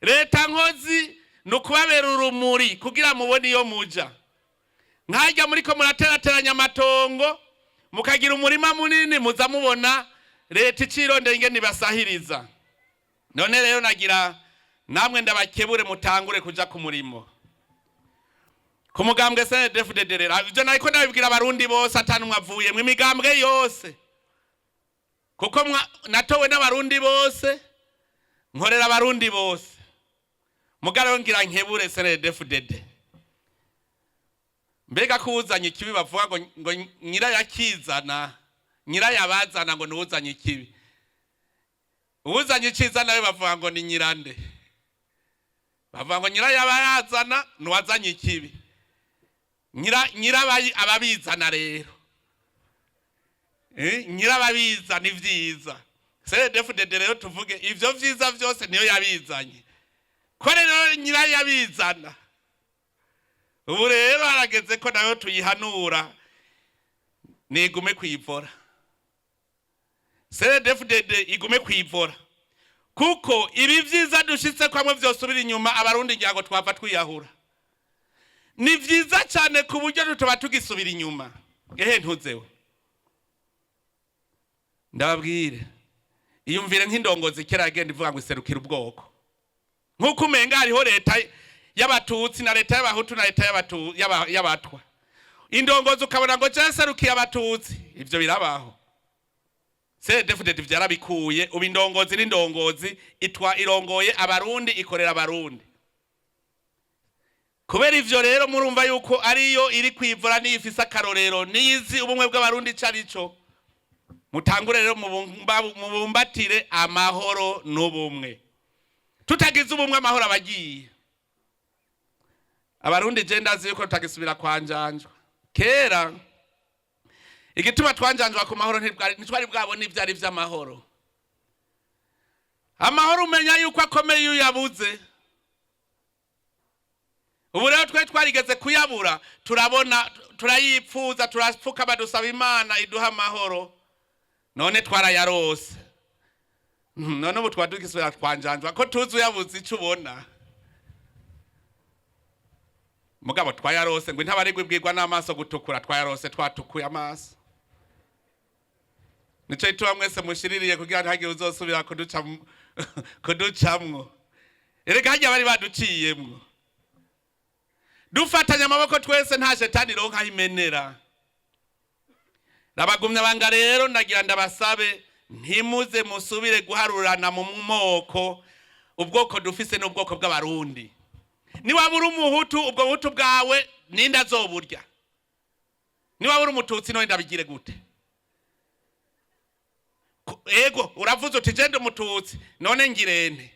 Leta nkozi ni ukubabera urumuri kugira mubone iyo muja. Nkajya muriko muraterateranya amatongo, mukagira umurima munini, muza mubona leta icirondeye ingene ibasahiriza. None rero nagira namwe ndabakebure, mutangure kuja ku murimo ku mugambwe CNDD-FDD. Rero ivyo nariko ndabibwira abarundi bose, atanumwe avuyemwo, imigambwe yose, kuko natowe n'abarundi bose, nkorera abarundi bose. Mugabo rero ngira nkebure CNDD-FDD. Mbega ko uzanye ikibi bavuga ngo nyirayakizana, nyirayabazana, ngo niwuzanye ikibi, uwuzanye iciza nawe bavuga ngo ni nyirande? Bavuga ngo nyirayabayazana nuwazanye ikibi, nyirabayi ababizana rero, nyirababizana ivyiza. CNDD-FDD rero tuvuge ivyo vyiza vyose niyo yabizanye, ko rero nyirayabizana, ubu rero harageze ko nayo tuyihanura nigume kwivora. CNDD-FDD igume kwivora, kuko ibi vyiza dushitse kwamwe vyosubira inyuma, abarundi ngira ngo twava twiyahura. Ni vyiza cyane ku buryo tutoba tugisubira inyuma. Ehe, ntuzewe, ndababwire, iyumvire nk'indongozi kera yagenda ivuga ngo iserukira ubwoko, nk'uko umenga hariho leta y'abatutsi na leta y'abahutu na leta y'abatwa. Indongozi ukabona ngo jewe serukiye abatutsi. Ivyo birabaho? CNDD-FDD vyarabikuye. Ubu indongozi n'indongozi itwa irongoye abarundi, ikorera abarundi. Kubera ivyo rero murumva yuko ariyo iri kwivura, niyo ifise akarorero, niyizi ubumwe bw'abarundi ico arico. Mutangure rero mubumbatire amahoro n'ubumwe. Tutagize ubumwe, amahoro abagiye. Abarundi, je ndazi yuko tutagisubira kwanjanjwa. Kera igituma twanjanjwa ku mahoro, ntitwari bwabona ivyo ari vy'amahoro. Amahoro umenya yuko akomeye iyo uyabuze. Ubu rero twe twarigeze kuyabura, turabona, turayipfuza, turapfukama, dusaba Imana iduha amahoro. None twarayarose. None ubu twaba tugisubira twanjanjwa ko tuzi uyabuze ico ubona? Mugabo twayarose, ngo intabarigwa ibwirwa n'amaso gutukura. Twayarose twatukuye amaso. Nico gituma mwese mushiririye kugira ntihagire uzosubira kuducamwo. Erega harya bari baduciyemwo. Dufatanye amaboko twese, nta shetani ronka aho imenera. Rabagumya banga rero ndagira ndabasabe, ntimuze musubire guharurana mu moko. Ubwoko dufise n'ubwoko bw'abarundi. Niwaba uri umuhutu, ubwo buhutu bwawe ninde azoburya? Niwaba uri umututsi, none ndabigire gute? Ego, uravuze uti je ndi umututsi, none ngirente?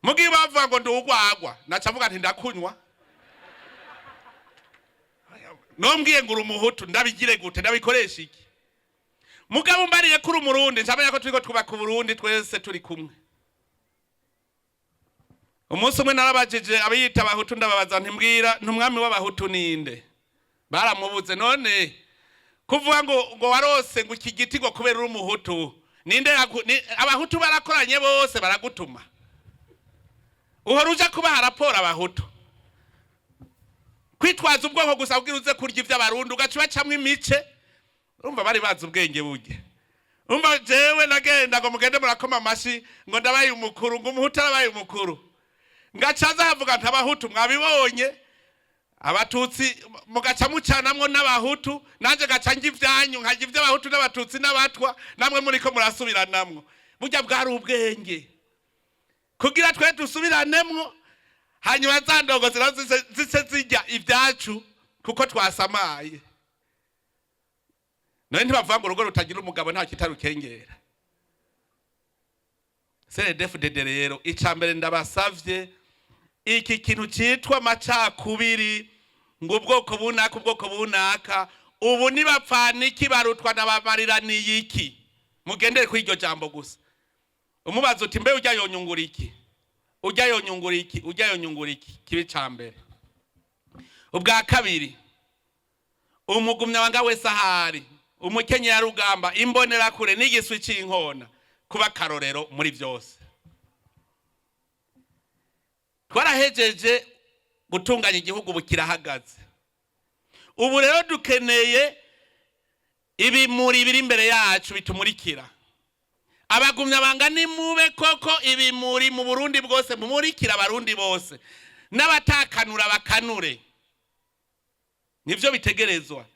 Mugihe bavuga ngo ndi urwagwa, naca mvuga nti ndakunywa. Nombwiye ngo uri umuhutu, ndabigire gute? Ndabikoresha iki? Mugabo umbariye ko uri umurundi, ncamenya ko turiko twubaka uburundi twese turi kumwe. Umunsi umwe narabajije abiyita abahutu, ndababaza ntimbwira ntumwami w'abahutu ninde? Baramubuze. None kuvuga ngo warose ngo iki giti ngo kubera uri umuhutu, ninde abahutu barakoranye bose baragutuma? Uhora uja kubaha raporo abahutu, kwitwaza ubwoko gusa kugira uze kurya ivy'abarundi, ugaca ubacamwo imice. Urumva bari bazi ubwenge burya. Urumva jewe nagenda ngo mugende murakoma amashi ngo ndabaye umukuru, ngo umuhutu arabaye umukuru, ngaca nza havuga nti abahutu mwabibonye, abatutsi mugaca mucanamwo n'abahutu, nanje gaca njya ivyanyu, nkarya ivy'abahutu n'abatutsi n'abatwa, namwe muriko murasubiranamwo. Burya bwari ubwenge kugira twe dusubiраnemwo. Hanyuma za ndongozi nazo zice zirya ibyacu kuko twasamaye. None ntibavuga ngo urugo rutagira umugabo nta kitarukengera? CNDD-FDD rero, ica mbere ndabasavye, iki kintu citwa amacakubiri, ngo ubwoko bunaka, ubwoko bunaka, ubu nibapfana iki, barutwa n'abamariraniye iki? Mugendere kuri iryo jambo gusa. Umubaza uti: "Mbe ujya yonyungura iki? Ujya yonyungura iki? Ujya yonyungura iki?" Kibi ca mbere. Ubwa kabiri, umugumyabanga wese ahari, umukenyerarugamba, imbonerakure n'igiswi c'inkona, kuba akarorero muri byose. Twarahejeje gutunganya igihugu, ubu kirahagaze. Ubu rero dukeneye ibimuri biri imbere yacu bitumurikira. Abagumyabanga, nimube koko ibimuri mu Burundi bwose, mumurikira Abarundi bose, n'abatakanura bakanure. Nivyo bitegerezwa.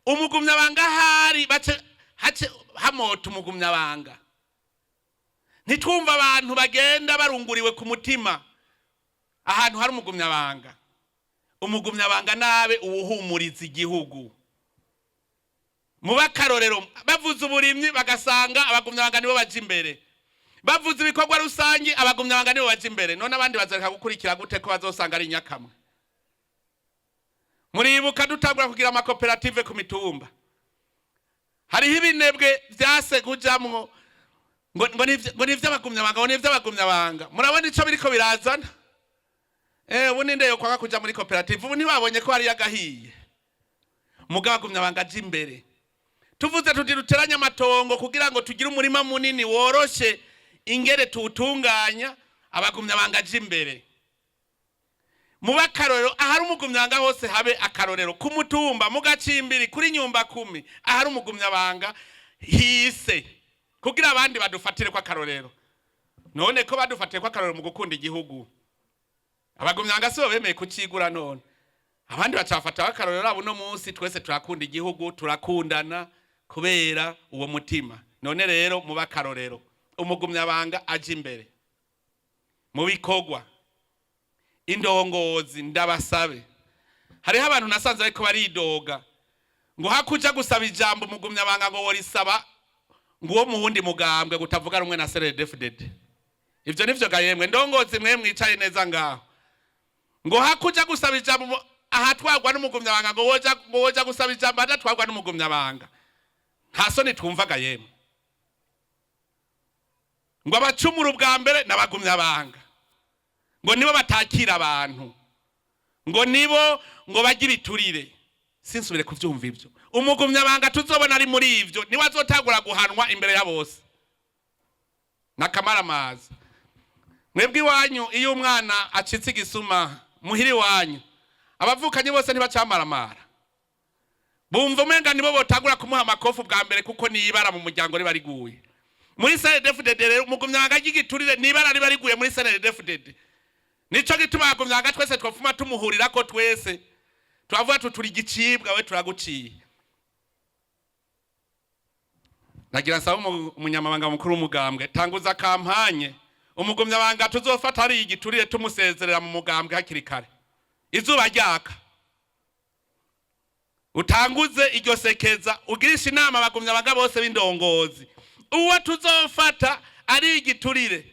Umugumyabanga ahari bace hace hamota umugumyabanga. Ntitwumva abantu bagenda barunguriwe ku mutima ahantu hari umugumyabanga. Umugumyabanga nabe uwuhumuriza igihugu, muba akarorero. Bavuze uburimyi, bagasanga abagumyabanga nibo baja imbere. Bavuze ibikorwa rusangi, abagumyabanga nibo baja imbere. None abandi bazareka gukurikira gute ko bazosanga ari nyakamwe? Muribuka dutangura kugira amakoperative ku mitumba, hariho ibinebwe vyase kujamwo ngo n'ivy'abagumyabanga, ngo n'ivy'abagumyabanga. Murabona ico biriko birazana? Ubu ninde yokwanga kuja muri koperative? Ubu ntibabonye ko hariyo agahiye? Mugabo abagumyabanga aja imbere. Tuvuze tuti duteranye amatongo kugira ngo tugire umurima munini woroshe ingere tuwutunganya, abagumyabanga aja imbere. Muba akarorero. Ahari umugumyabanga hose habe akarorero, ku mutumba, mu gacimbiri, kuri nyumba kumi. Ahari umugumyabanga hise kugira abandi badufatire ko akarorero. None ko badufatiye ko akarorero mu gukunda igihugu, abagumyabanga sibo bemeye kucigura? None abandi bacafata akarorero. Abo uno munsi twese turakunda igihugu, turakundana kubera uwo mutima. None rero muba akarorero, umugumyabanga aje imbere mu bikorwa. Indongozi, ndabasabe. Hariho abantu nasanze ariko baridoga ngo hakuja gusaba ijambo umugumyabanga, ngo worisaba ngo uwo mu wundi mugambwe gutavuga rumwe na CNDD-FDD. Ivyo nivyo ga yemwe, ndongozi mwe mwicaye neza ngaho? Ngo hakuja gusaba ijambo ahatwagwa n'umugumyabanga, ngo woja gusaba ijambo adatwagwa n'umugumyabanga. Nta soni twumvaga yemwe? Ngo abacumura ubwa mbere n'abagumyabanga, ngo nibo batakira abantu, ngo nibo ngo bajye ibiturire. Sinsubire kuvyumva ivyo. Umugumyabanga tuzobona ari muri ivyo, niwe azotangura guhanwa imbere ya bose. Nakamaramaza. Mwebwe iwanyu, iyo umwana acitse igisuma muhira iwanyu, abavukanyi bose ntibacamaramara? Bumva umenga nibo botangura kumuha amakofu bwa mbere, kuko nibara mu muryango riba riguye. Muri CNDD-FDD rero, umugumyabanga ry'igiturire nibara riba riguye muri CNDD-FDD. Nico gituma abagumyabanga twese twopfuma tumuhurirako, twese turavuga tuturi igicibwa, we turaguciye. Nagira nsaba umunyamabanga mukuru w'umugambwe, tanguza campagne. Umugumyabanga tuzofata ari igiturire, tumusezerera mu mugambwe hakiri kare, izuba ryaka. Utanguze iryo sekeza, ugirisha inama abagumyabanga bose b'indongozi. Uwo tuzofata ari igiturire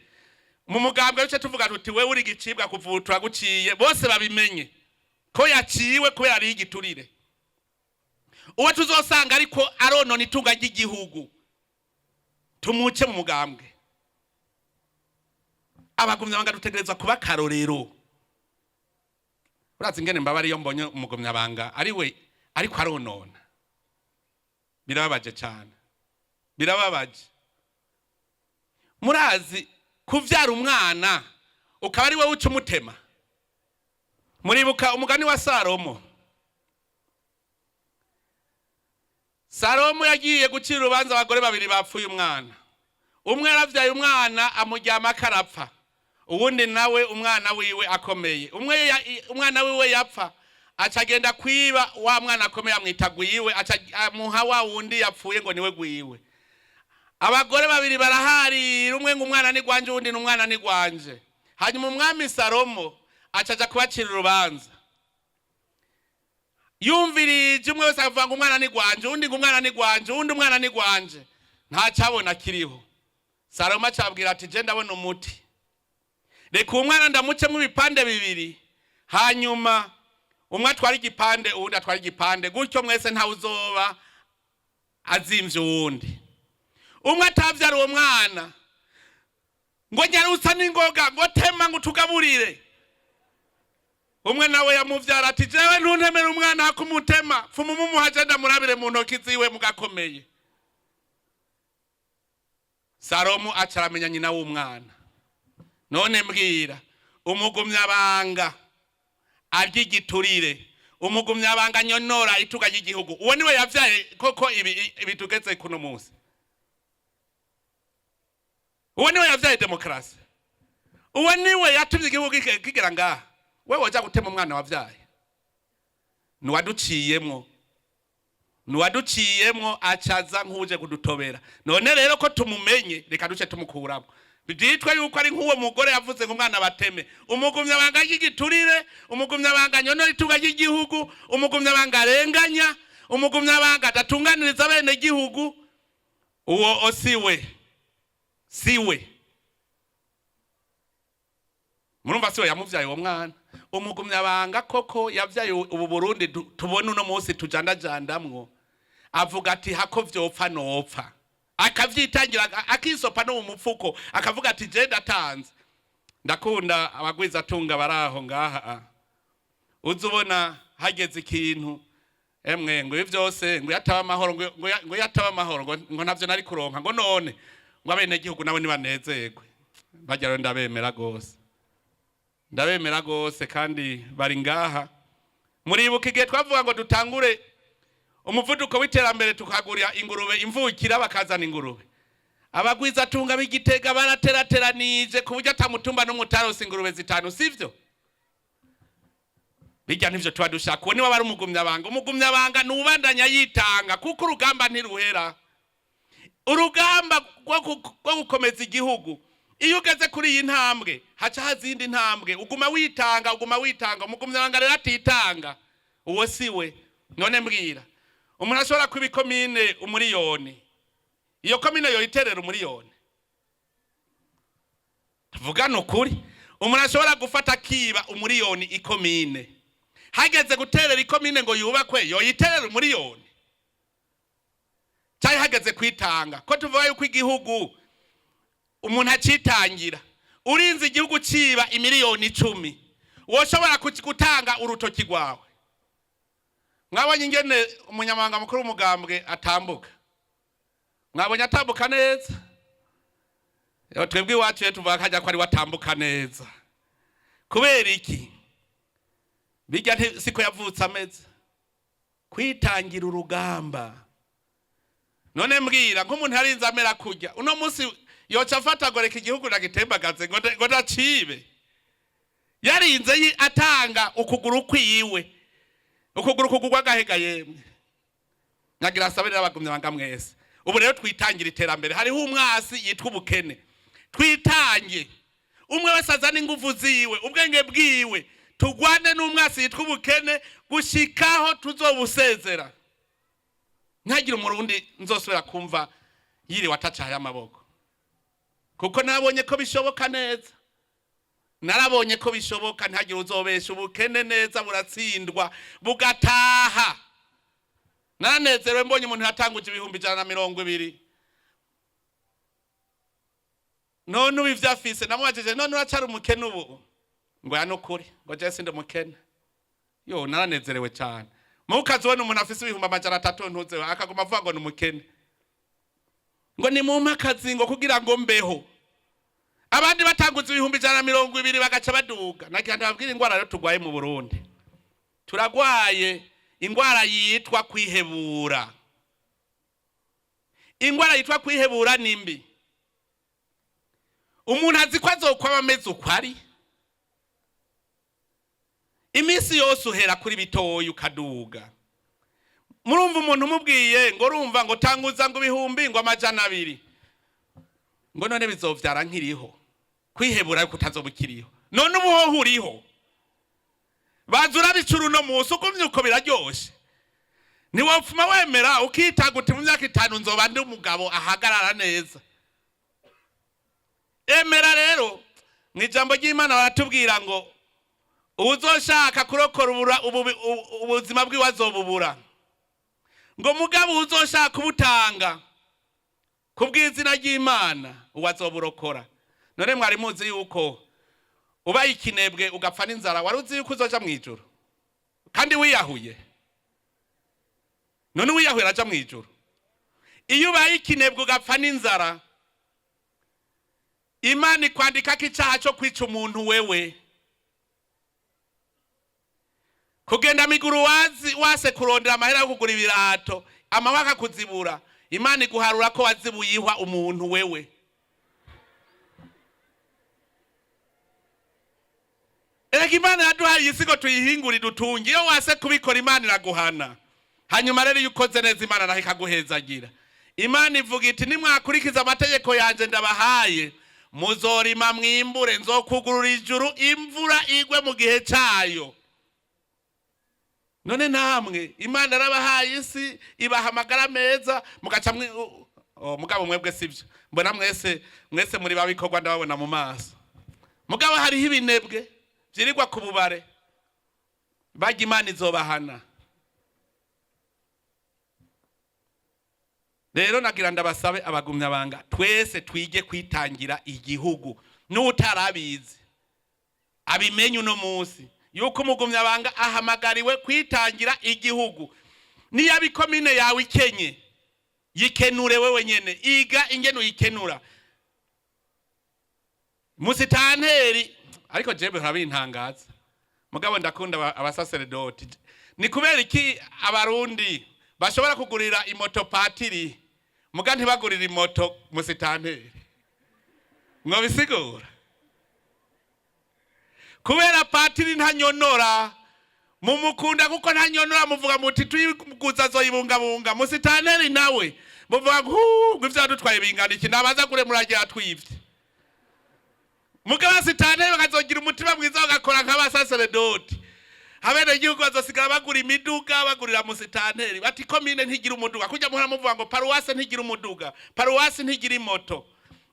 mu mugambwe, bice tuvuga tuti: "Wewe uri igicibwa, kuva ubu turaguciye." Bose babimenye ko yaciwe kubera ari igiturire. Uwo tuzosanga ariko aronona itunga ry'igihugu, tumuce mu mugambwe. Abagumyabanga dutegerezwa kuba akarorero. Urazi ingene mbaba ariyo mbonye umugumyabanga ari we ariko aronona? Birababaje cyane, birababaje. Murazi kuvyara umwana ukaba ari wowe uca umutema? Muribuka umugani wa Salomo? Salomo yagiye gucira urubanza abagore babiri bapfuye umwana. Umwe yaravyaye umwana, amuryama akarapfa. Uwundi nawe umwana wiwe akomeye. Umwe umwana wiwe yapfa, aca agenda kwiba wa mwana akomeye, amwita gwiwe, aca amuha wa wundi yapfuye ngo niwe gwiwe. Abagore babiri baraharira, umwe ngo umwana ni gwanje, uwundi ni umwana ni gwanje. Hanyuma umwami Salomo Acaja kubacira urubanza, yumvirije umwe wese akavuga ngo umwana ni gwanje, uwundi ngo umwana ni gwanje, uwundi umwana ni gwanje, ntacabona kiriho. Salomo acabwira ati: "Je ndabona umuti. Reka uwo mwana ndamucemo ibipande bibiri, hanyuma umwe atwara igipande, uwundi atwara igipande. Gutyo mwese ntawe uzoba azimvye uwundi." Umwe atavyara uwo mwana ngo: "Nyarutsa n'ingoga, ngo tema, ngo utugaburire." Umwe nawe yamuvyara ati: "Jewe ntuntemere umwana hakumutema, pfuma umumuha, ndamurabire mu ntoki ziwe mugakomeye." Salomo aca aramenya nyina w'umwana. None mbwira, umugumyabanga arya igiturire, umugumyabanga nyonora ituga ry'igihugu, uwo niwe yavyaye koko ibi tugeze kuno munsi? Uwo niwe yavyaye demokarasi? Uwo niwe yatumye igihugu kigera ngaha? We woja gutema umwana wavyaye? Nuwaduciyemwo, nuwaduciyemwo, acaza nk'uje kudutobera. None rero ko tumumenye, reka duce tumukuramo, byitwa yuko ari nk'uwo mugore yavuze ngo umwana bateme. Umugumyabanga ry'igiturire, umugumyabanga nyonora itunga ry'igihugu, umugumyabanga arenganya, umugumyabanga adatunganiriza bene gihugu, uwo siwe, siwe. Murumva, siwe yamuvyaye uwo mwana. Umugumyabanga koko yavyaye ubu Burundi tubona uno munsi tujandajandamwo, avuga ati: "Hako vyopfa nopfa." Akavyitangira, akisopa no mu mufuko, akavuga ati: "Je ndatanze." Ndakunda abagwizatunga baraho ngaha. Uza ubona hageze ikintu, emwe, ngo ibi vyose ngo yataba amahoro, ngo yataba amahoro, ngo ntavyo nari kuronka, ngo none ngo abenegihugu nabo nibanezerwe. Barya rero ndabemera gose, ndabemera gose, kandi bari ngaha. Muribuka igihe twavuga ngo dutangure umuvuduko w'iterambere, tukagurira ingurube imvukira, bakazana ingurube? Abagwizatunga b'Igitega baraterateranije ku buryo atamutumba n'umwe ingurube zitanu, sivyo? Bijya nivyo tuba dushaka. Uwo niwe aba ari umugumyabanga. Umugumyabanga ni ubandanya yitanga, kuko urugamba ntiruhera, urugamba rwo gukomeza igihugu. Iyo ugeze kuri iyi ntambwe, haca haza iyindi ntambwe, uguma witanga, uguma witanga. Umugumyabanga rero atitanga, uwo si we. None mbwira, umuntu ashobora kuba ikomine umuriyoni, iyo komine yoyiterera umuriyoni? Tuvugane ukuri. Umuntu ashobora gufata akiba umuriyoni ikomine, hageze guterera ikomine ngo yubakwe, yoyiterera umuriyoni? Cyari hageze kwitanga. Ko tuvuga yuko igihugu umuntu acitangira, urinze igihugu ciba imiliyoni 10, woshobora gutanga urutoki rwawe? Mwabonye ingene umunyamabanga mukuru w'umugambwe atambuka? Mwabonye atambuka neza? Yo, twebwe iwacu rero tuvuga ko ajya ko ari we atambuka neza. Kubera iki? Bijya siko yavutse ameze. Kwitangira urugamba. None mbwira, nk'umuntu yarinze amera kurya, uno munsi yoca afata ngo reka igihugu ndagitembagaze, ngo ndacibe? Yarinze atanga ukuguru kwiwe, ukuguru kugurwa agahega. Yemwe, nyagira asabe rero abagumya banga mwese, ubu rero twitangira iterambere. Hariho umwasi yitwa ubukene. Twitange, umwe wese azana ingufu ziwe, ubwenge bwiwe, tugwane n'umwasi yitwa ubukene gushikaho tuzobusezera. Ntagire umurundi nzosubira kumva yiriwe atacaye amaboko, kuko nabonye ko bishoboka neza, narabonye ko bishoboka. Ntagire uzobesha ubukene neza, buratsindwa bugataha. Naranezerewe mbonye umuntu yatanguje 120,000. None ubu ivyo afise, namubajije: "None uracara umukene ubu?" Ngo: "Ya, nukuri," ngo: "Je sindi umukene." Yo, naranezerewe cyane. Mukazi ubona umuntu afise 300,000, ntuze akaguma avuga ngo ni umukene, ngo ni mumpe akazi, ngo kugira ngo mbeho. Abandi batanguza 120,000 bagaca baduga. Nagira ndababwira ingwara rero turwaye mu Burundi. Turagwaye ingwara yitwa kwihebura. Ingwara yitwa kwihebura ni mbi. Umuntu azi ko azokwaba ameze uko ari iminsi yose, uhera kuri bitoya ukaduga. Murumva, umuntu umubwiye ngo urumva ngo tanguza ngo ibihumbi ngo 200, ngo: "None bizovyara nkiriho?" Kwihebura yuko utazoba ukiriho. None ubu hoho uriho. Banza urabicura uno munsi, ugumye uko biraryoshe. Ntiwopfuma wemera ukitaga uti mu myaka 5 nzoba ndi umugabo ahagarara neza. Emera rero, mu ijambo ry'Imana baratubwira ngo uwuzoshaka kurokora ubuzima bwiwe azobubura, ngo mugabo uwuzoshaka kubutanga ku bw'izina ry'Imana uwo azoburokora. None mwari muzi yuko ubaye ikinebwe ugapfa n'inzara, wari uzi yuko uzoja mu ijuru kandi wiyahuye? None uwiyahuye araja mu ijuru? Iyo ubaye ikinebwe ugapfa n'inzara, Imana ikwandikako icaha co kwica umuntu. Wewe kugenda miguru wazi wase kurondera amahera yo kugura ibirato, amaboko akakuzibura, Imana iguharura ko wazibuye ihwa umuntu wewe. Erega Imana yaduhaye isi ngo tuyihingure idutunge. Iyo wase kubikora, Imana iraguhana. Hanyuma rero iyo ukoze neza, Imana naho ikaguhezagira. Imana ivuga iti nimwakurikiza amategeko yanje ndabahaye, muzorima mwimbure, nzokugurura ijuru imvura igwe mu gihe cayo. None namwe Imana yarabahaye isi, ibaha amagara meza, mugaca mugabo mwebwe sivyo, mbona mwese mwese muri babikorwa, ndababona mu maso. Mugabo hariho ibinebwe vyirirwa ku bubare, barya Imana izobahana. Rero nagira ndabasabe, abagumyabanga twese twige kwitangira igihugu. N'utarabizi abimenye uno munsi yuko umugumyabanga ahamagariwe kwitangira igihugu. Niyo ikomine yawe ikenye, yikenure wewe nyene, iga ingene uyikenura. Musitanteri, ariko jewe ntibintangaza, mugabo ndakunda abasaseredoti. Ni kubera iki abarundi bashobora kugurira imoto patiri, muga ntibagurira imoto musitanteri? Mwobisigura? Kubera patiri ntanyonora, mumukunda kuko ntanyonora, muvuga muti tuyiguza azoyibungabunga. Musitanteri nawe muvuga ngo ngo ivyo yadutwaye bingana iki, nabaza gure muragira twivye. Mugabo abasitanteri bakazogira umutima mwiza, bagakora nk'abasaseredoti, abenegihugu bazosigara bagura imiduga, bagurira musitanteri, bati komine ntigira umuduga. Kujya muhora muvuga ngo paruwase ntigira umuduga, paruwasi ntigira imoto,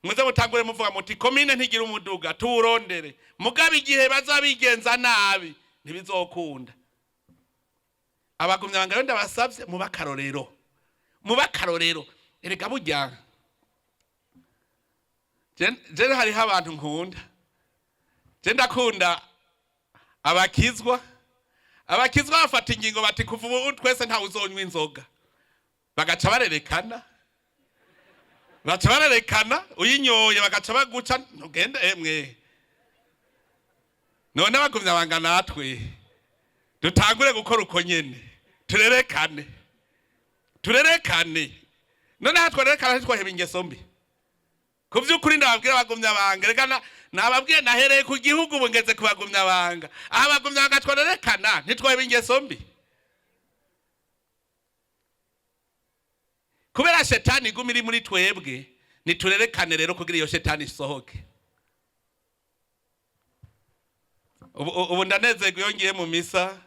muze mutangure muvuga muti komine ntigira umuduga, tuwurondere. Mugabo igihe bazoba bigenza nabi, ntibizokunda. Abagumyabanga rero ndabasavye, mube akarorero, mube akarorero. Erega burya je hariho abantu nkunda. Je ndakunda abakizwa. Abakizwa bafata ingingo bati kuva ubu twese ntawe uzonywa inzoga, bagaca barerekana, baca barerekana uyinyoye bagaca baguca ntugende. Emwe, none abagumyabanga natwe dutangure gukora uko nyene, turerekane, turerekane. None aha twarerekana, ntitwaheba ingeso mbi? Ku vy'ukuri ndababwira, abagumyabanga, reka nababwiye nahereye ku gihugu, ubu ngeze ku bagumyabanga. Aha abagumyabanga twarerekana, ntitwaheba ingeso mbi? Kubera shetani iguma iri muri twebwe, niturerekane rero kugira iyo shetani isohoke. Ubu ndanezerwa iyo ngiye mu misa.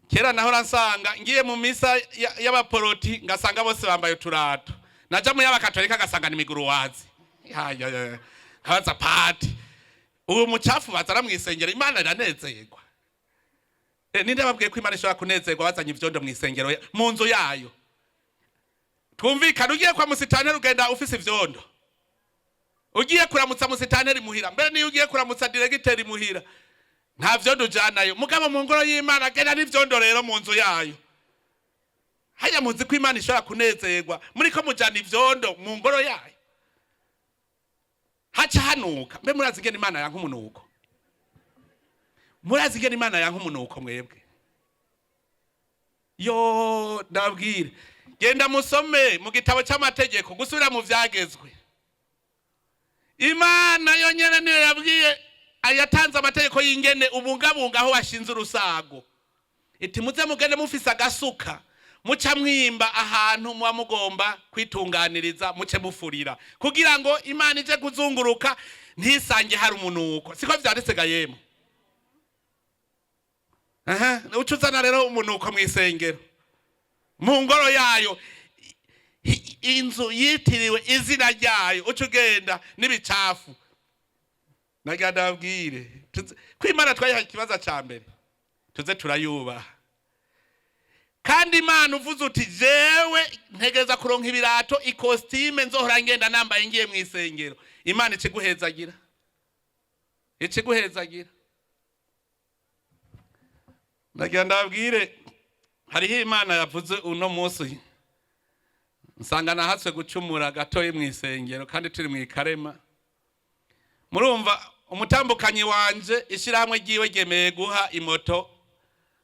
Kera nahora nsanga ngiye mu misa y'abaporoti, ngasanga bose bambaye uturato, naja mu y'abakatolika ngasanga ni miguruwazi. Nkabaza pati, ubu mucafu bazana mw'isengero, Imana iranezerwa? Ninde babwiye ko Imana ishobora kunezerwa bazanye ivyondo mw'isengero, mu nzu yayo? Twumvikane, ugiye kwa musitanteri ugenda ufise ivyondo? Ugiye kuramutsa musitanteri muhira, mbere niyo ugiye kuramutsa diregiteri muhira, nta vyondo ujanayo. Mugabo mu ngoro y'Imana genda n'ivyondo rero mu nzu yayo. Haya, muzi ko Imana ishobora kunezerwa muriko mujana ivyondo mu ngoro yayo? Haca hanuka. Mbe murazi ingene Imana yanka umunuko? Murazi ingene Imana yanka umunuko mwebwe? Yo, ndabwire, genda musome mu gitabo cy'amategeko, gusubira mu vyagezwe. Imana yonyene niyo yabwiye, yatanze amategeko y'ingene ubungabunga aho washinze urusago, iti muze mugende mufise agasuka, muca mwimba ahantu muba mugomba kwitunganiriza, muce mufurira, kugira ngo Imana ije kuzunguruka ntisange hari umunuko. Siko vyanditse ga yemwe? Aha, uca uzana rero umunuko mu isengero, mu ngoro yayo, inzu yitiriwe izina ryayo, uca ugenda n'ibicafu. Nagira ndababwire ko Imana twayihaye ikibazo ca mbere, tuze turayubaha. Kandi Imana uvuze uti: "Jewe ntegereza kuronka ibirato, ikositime nzohora ngenda nambaye ngiye mu isengero," Imana ikiguhezagira, ikiguhezagira. Nagira ndababwire, hariho Imana yavuze uno munsi, nsanga nahatswe gucumura gatoyi mu isengero kandi turi mu ikarema. Murumva umutambukanyi wanje, ishyirahamwe ryiwe ryemeye guha imoto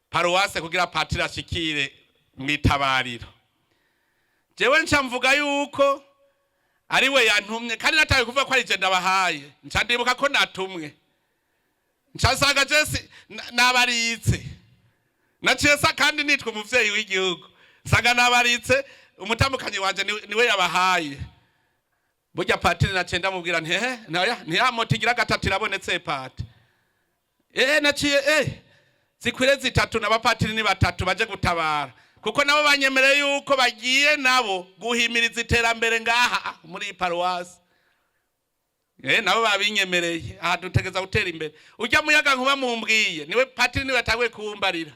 paruwase kugira patiri ashikire mu itabariro. Jewe nca mvuga yuko ari we yantumye, kandi natawe kuvuga ko ari je ndabahaye. Nca ndibuka ko natumwe, nca nsanga jesi nabaritse, naciye sa kandi nitwa umuvyeyi w'igihugu, nsanga nabaritse. Umutambukanyi wanje niwe yabahaye. Burya patiri naciye ndamubwira nti: "Ehe, ntoya ntiya moto igira gatatu irabonetse pati." Naciye zikwire zitatu, n'abapatiri ni batatu baje gutabara, kuko nabo banyemereye yuko bagiye nabo guhimiriza iterambere ngaha muri iyi paruwasi. Nabo babinyemereye. Aha dutegeza gutera imbere. Ujya muyaga nkuba mumbwiye, niwe patiri, niwe yatanguye kuwumbarira.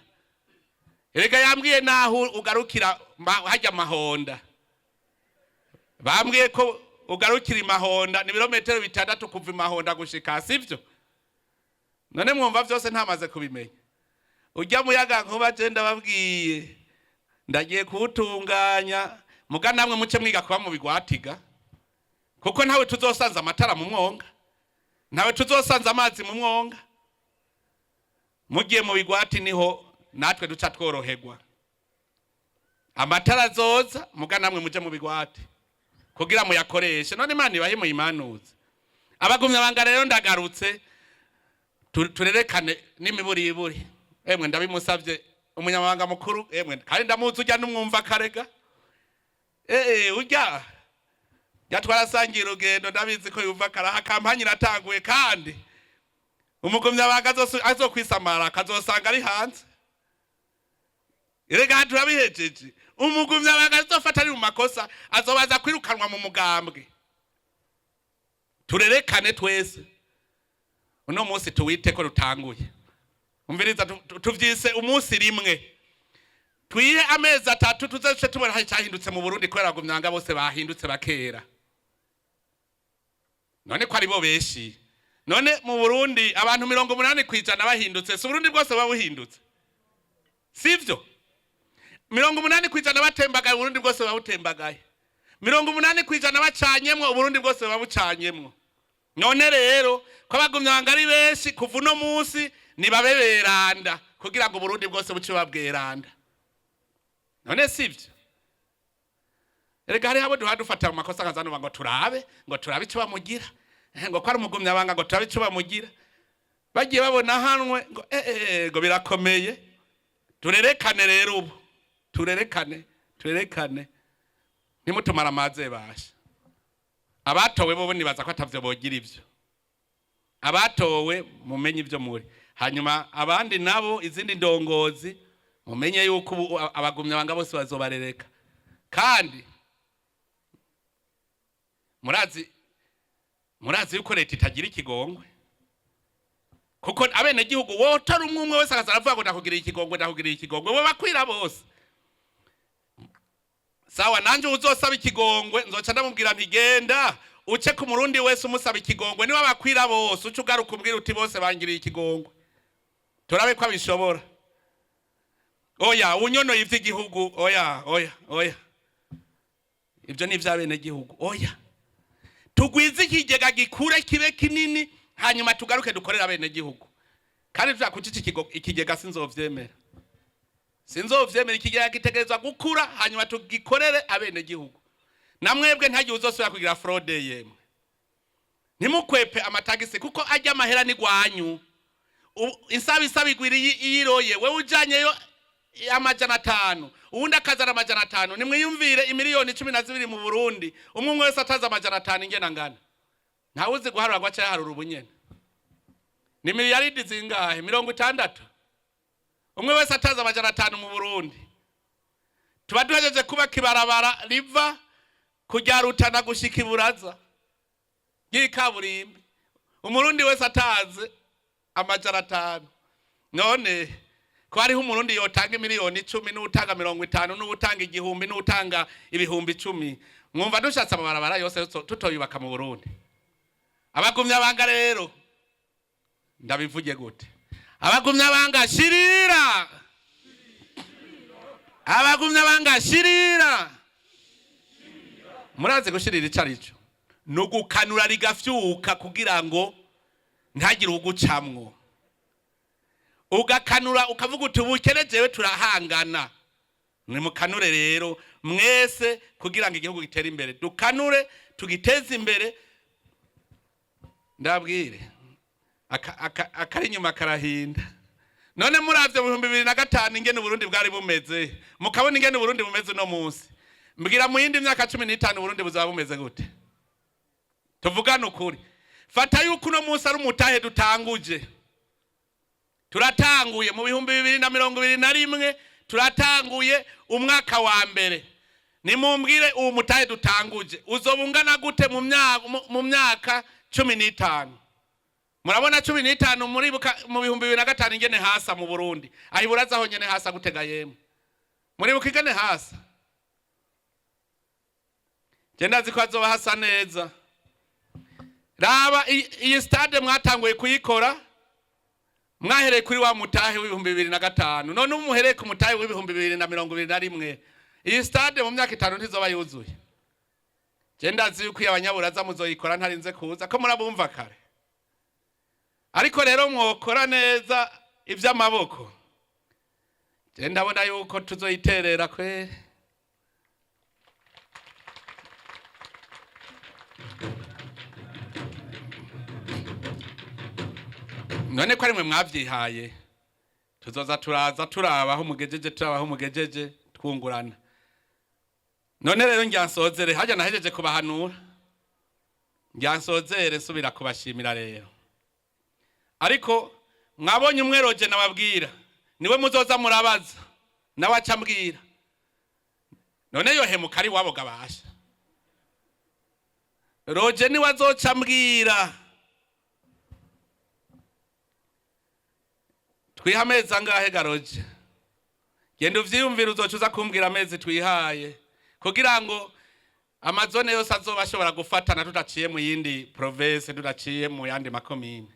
Erega yambwiye naho ugarukira hajya Mahonda. Bambwiye ko ugarukira i Mahonda, ni ibirometero 6 kuva i Mahonda gushika, sivyo? None mwumva vyose ntamaze kubimenya. Ujya muyaga nkuba je ndababwiye, ndagiye kuwutunganya. Muga namwe muce mwiga kuba mu bigwatiga, kuko ntawe tuzosanza amatara mu mwonga, ntawe tuzosanza amazi mu mwonga. Mugiye mu bigwati niho natwe duca tworoherwa. Amatara azoza, muga namwe muje mu bigwati kugira muyakoreshe. None Imana ibahe muyimanuze. Abagumya banga rero, ndagarutse, turerekane n'imiburiburi. Emwe, ndabimusavye umunyamabanga mukuru. Emwe, kandi ndamuzi ujya n'umwumva karega. Ujya yatwarasangiye urugendo, ndabizi ko yumva karaha. Kampanye iratanguye, kandi umugumyabanga azokwisamara akazosanga ari hanze. Erega turabihejeje. Umugumyabanga azofata ari mu makosa azobaza kwirukanwa mu mugambwe. Turerekane twese uno munsi, tuwite ko rutanguye. Umviriza, tuvyise umunsi rimwe, twihe amezi 3, tuzoce tubona hari cyahindutse mu Burundi, kubera abagumyabanga bose bahindutse bakera. None ko ari bo benshi? None mu Burundi abantu 80% bahindutse, si Uburundi bwose buba buhindutse? Sivyo? 80% batembagaye, Uburundi bwose buba butembagaye. 80% bacanyemwo, Uburundi bwose buba bucanyemwo. None rero ko abagumyabanga ari benshi, kuva uno munsi nibabe beranda kugira ngo Uburundi bwose buce babweranda. None sivyo? Erega hariho abo duha dufata mu makosa, nkazanuma ngo turabe ico bamugira, ngo ko ari umugumyabanga, ngo turabe ico bamugira. Bagiye babona hanwe ngo ngo birakomeye. Turerekane rero ubu, turerekane, turerekane, ntimutumare amaze basha. Abatowe bo nibaza ko atavyo bogira ivyo. Abatowe mumenye ivyo muri, hanyuma abandi nabo, izindi ndongozi, mumenye yuko ubu abagumyabanga bose bazobarereka. Kandi murazi yuko leta itagira ikigongwe, kuko abenegihugu wotora umwe umwe wese akaza aravuga ngo ndakugiriye ikigongwe, ndakugiriye ikigongwe, bo bakwira bose. Sawa, nanje uzosaba ikigongwe nzoca ndamubwira nti: "Genda uce ku murundi wese umusaba ikigongwe, niba bakwira bose uce ugaruka umbwira uti bose bangiriye ikigongwe." Turabe ko abishobora. Oya, unyonoye ivy'igihugu, oya, oya, oya, ibyo ni ivy'abenegihugu, oya. Tugwize ikigega, gikure kibe kinini, hanyuma tugaruke dukorere abenegihugu. Kandi tuzakuca ikigega, sinzovyemera, sinzovyemera. Ikigega gitegerezwa gukura, hanyuma tugikorere abenegihugu. Namwebwe ntagihe uzosubira kugira fraude. Yemwe, ntimukwepe amatagisi, kuko ajya amahera ni gwanyu. Isaba isaba igwira iyiroye. Wewe ujanyeyo 500, uwundi akazana 500, nimwiyumvire imiliyoni 12 mu Burundi, umwe umwe wese ataza 500, ingena ngana? Ntawuzi guharura ngo ace yaharura ubunyene. Ni miliyaridi zingahe? 60. Umwe wese ataza 500 mu Burundi, tuba duhejeje kubaka ibarabara riva kujya Rutana gushika Iburaza ry'ikaburimbi. Umurundi wese ataze 500. None ko hariho umurundi yotanga 10 miliyoni, n'utanga 50, n'utanga 1000, n'utanga 10,000, mwumva dushatse amabarabara yose tutoyubaka mu Burundi? Abagumya banga rero, ndabivuge gute? Abagumya banga shirira, abagumya banga shirira. Murazi gushirira ico arico? Ni ugukanura rigafyuka kugira ngo ntagire ugucamwo. Ugakanura ukavuga uti: "Ubukene jewe turahangana." Nimukanure rero mwese kugira ngo igihugu gitere imbere. Dukanure tugiteze imbere. Ndabwire, akari inyuma karahinda. None muravye mu 2005 ingene Uburundi bwari bumeze, mukabona ingene Uburundi bumeze uno munsi, mbwira, mu yindi myaka 15 Uburundi buzaba bumeze gute? Tuvugane ukuri. Fata yuko uno munsi ari umutahe dutanguje. Turatanguye mu 2021, turatanguye umwaka wa mbere. Nimumbwire, uwo mutahe dutanguje uzoba ungana gute mu myaka 15? Murabona 15, muribuka mu 2005 ingene hasa mu Burundi? Aho Iburaza aho nyene hasa gutega yemwe? Muribuka ingene hasa? Je ndazi ko hazoba hasa neza. Raba iyi stade mwatanguye kuyikora mwahereye kuri wa mutahe w'2005. None ubu muhereye ku mutahe w'2021, iyi stade mu myaka 5 ntizoba yuzuye? Je ndazi yuko iyo abanyaburaza muzoyikora ntarinze kuza, ko murabumva kare. Ariko rero mwokora neza ivy'amaboko, je ndabona yuko tuzoyiterera kwe. None ko ari mwe mwavyihaye, tuzoza turaza turaba aho mugejeje, turaba aho mugejeje, twungurana. None rero njyansozere hajya nahejeje kubahanura, njyansozere nsubira kubashimira rero. Ariko mwabonye umweroje nababwira, niwe muzoza murabaza, nawe aca ambwira. None yohemuka ari wabo gabasha? Roje niwe azoca ambwira. Twiha amezi angahe garoje? Genda uvyiyumvire, uzoca uza kumbwira amezi twihaye kugira ngo amazone yose azoba ashobora gufatana, tudaciye mu yindi province, tudaciye mu yandi makomine,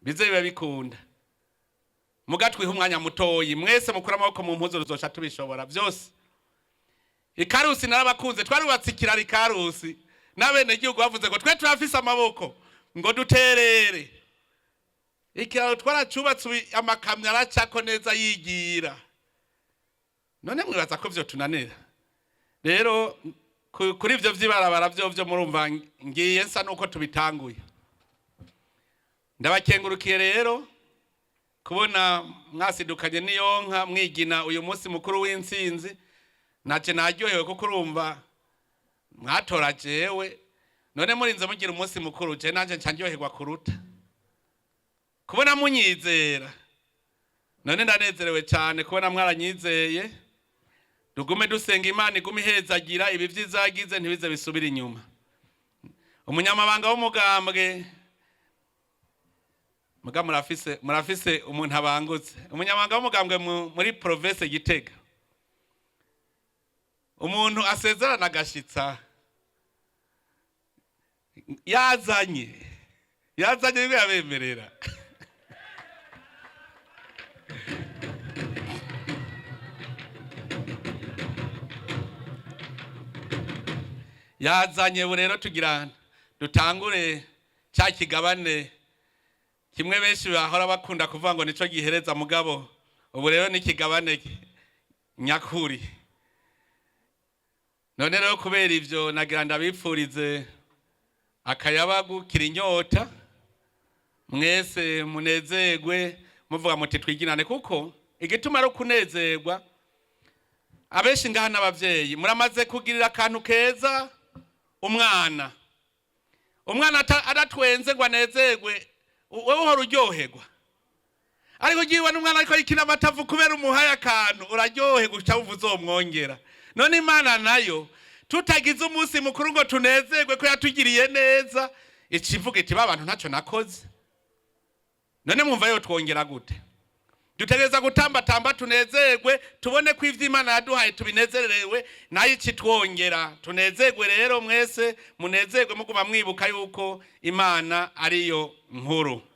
bize bibe bikunda. Muga twiha umwanya mutoyi. Mwese mukura amaboko mu mpuzu, tuzoca tubishobora byose. Ikarusi narabakunze, twarubatse ikiraro Ikarusi, n'abenegihugu bavuze ngo: "Twe turafise amaboko", ngo duterere. Ikiraro twaracubatse, ubu amakamyo aracako neza yigira. None mwibaza ko vyo tunanira? Rero kuri ivyo vy'ibarabara vyovyo, murumva ngiye nsa nuko tubitanguye. Ndabakengurukiye rero kubona mwasidukanye n'iyonka mwigina uyu munsi mukuru w'intsinzi. Naje naryohewe kuko urumva mwatora jewe. None murinze mugira umunsi mukuru, je nanje nca ndyoherwa kuruta kubona munyizera. None ndanezerewe cyane kubona mwaranyizeye. Dugume dusenga Imana igume ihezagira ibi vyiza yagize, ntibize bisubire inyuma. Umunyamabanga w'umugambwe, muga murafise umuntu abangutse, umunyamabanga w'umugambwe muri province Gitega, umuntu asezerana agashitsa yazanye, yazanye bimwe yabemerera. Yazanye. Ubu rero tugira dutangure cya kigabane kimwe benshi bahora bakunda kuvuga ngo nico gihereza, mugabo ubu rero ni ikigabane nyakuri. None rero kubera ivyo, nagira ndabipfurize akayabagu kira inyota. Mwese munezerwe, muvuga muti twiginane, kuko igituma ari ukunezerwa. Abenshi ngaha n'abavyeyi, muramaze kugirira akantu keza umwana. Umwana adatwenze ngo anezerwe, wewe uhora uryoherwa. Ariko ugiwe n'umwana ariko yikina amatavu kubera umuhaye akantu, uraryohe guca wumva uzomwongera. None Imana nayo, tutagize umunsi mukuru ngo tunezerwe ko yatugiriye neza, ikivuga iti: "Ba bantu ntacyo nakoze." None mwumva yo twongera gute? Dutegereza gutambatamba, tunezerwe, tubone ko ivyo Imana yaduhaye tubinezerewe, nayo ikitwongera. Tunezerwe rero, mwese munezerwe, muguma mwibuka yuko Imana ariyo nkuru.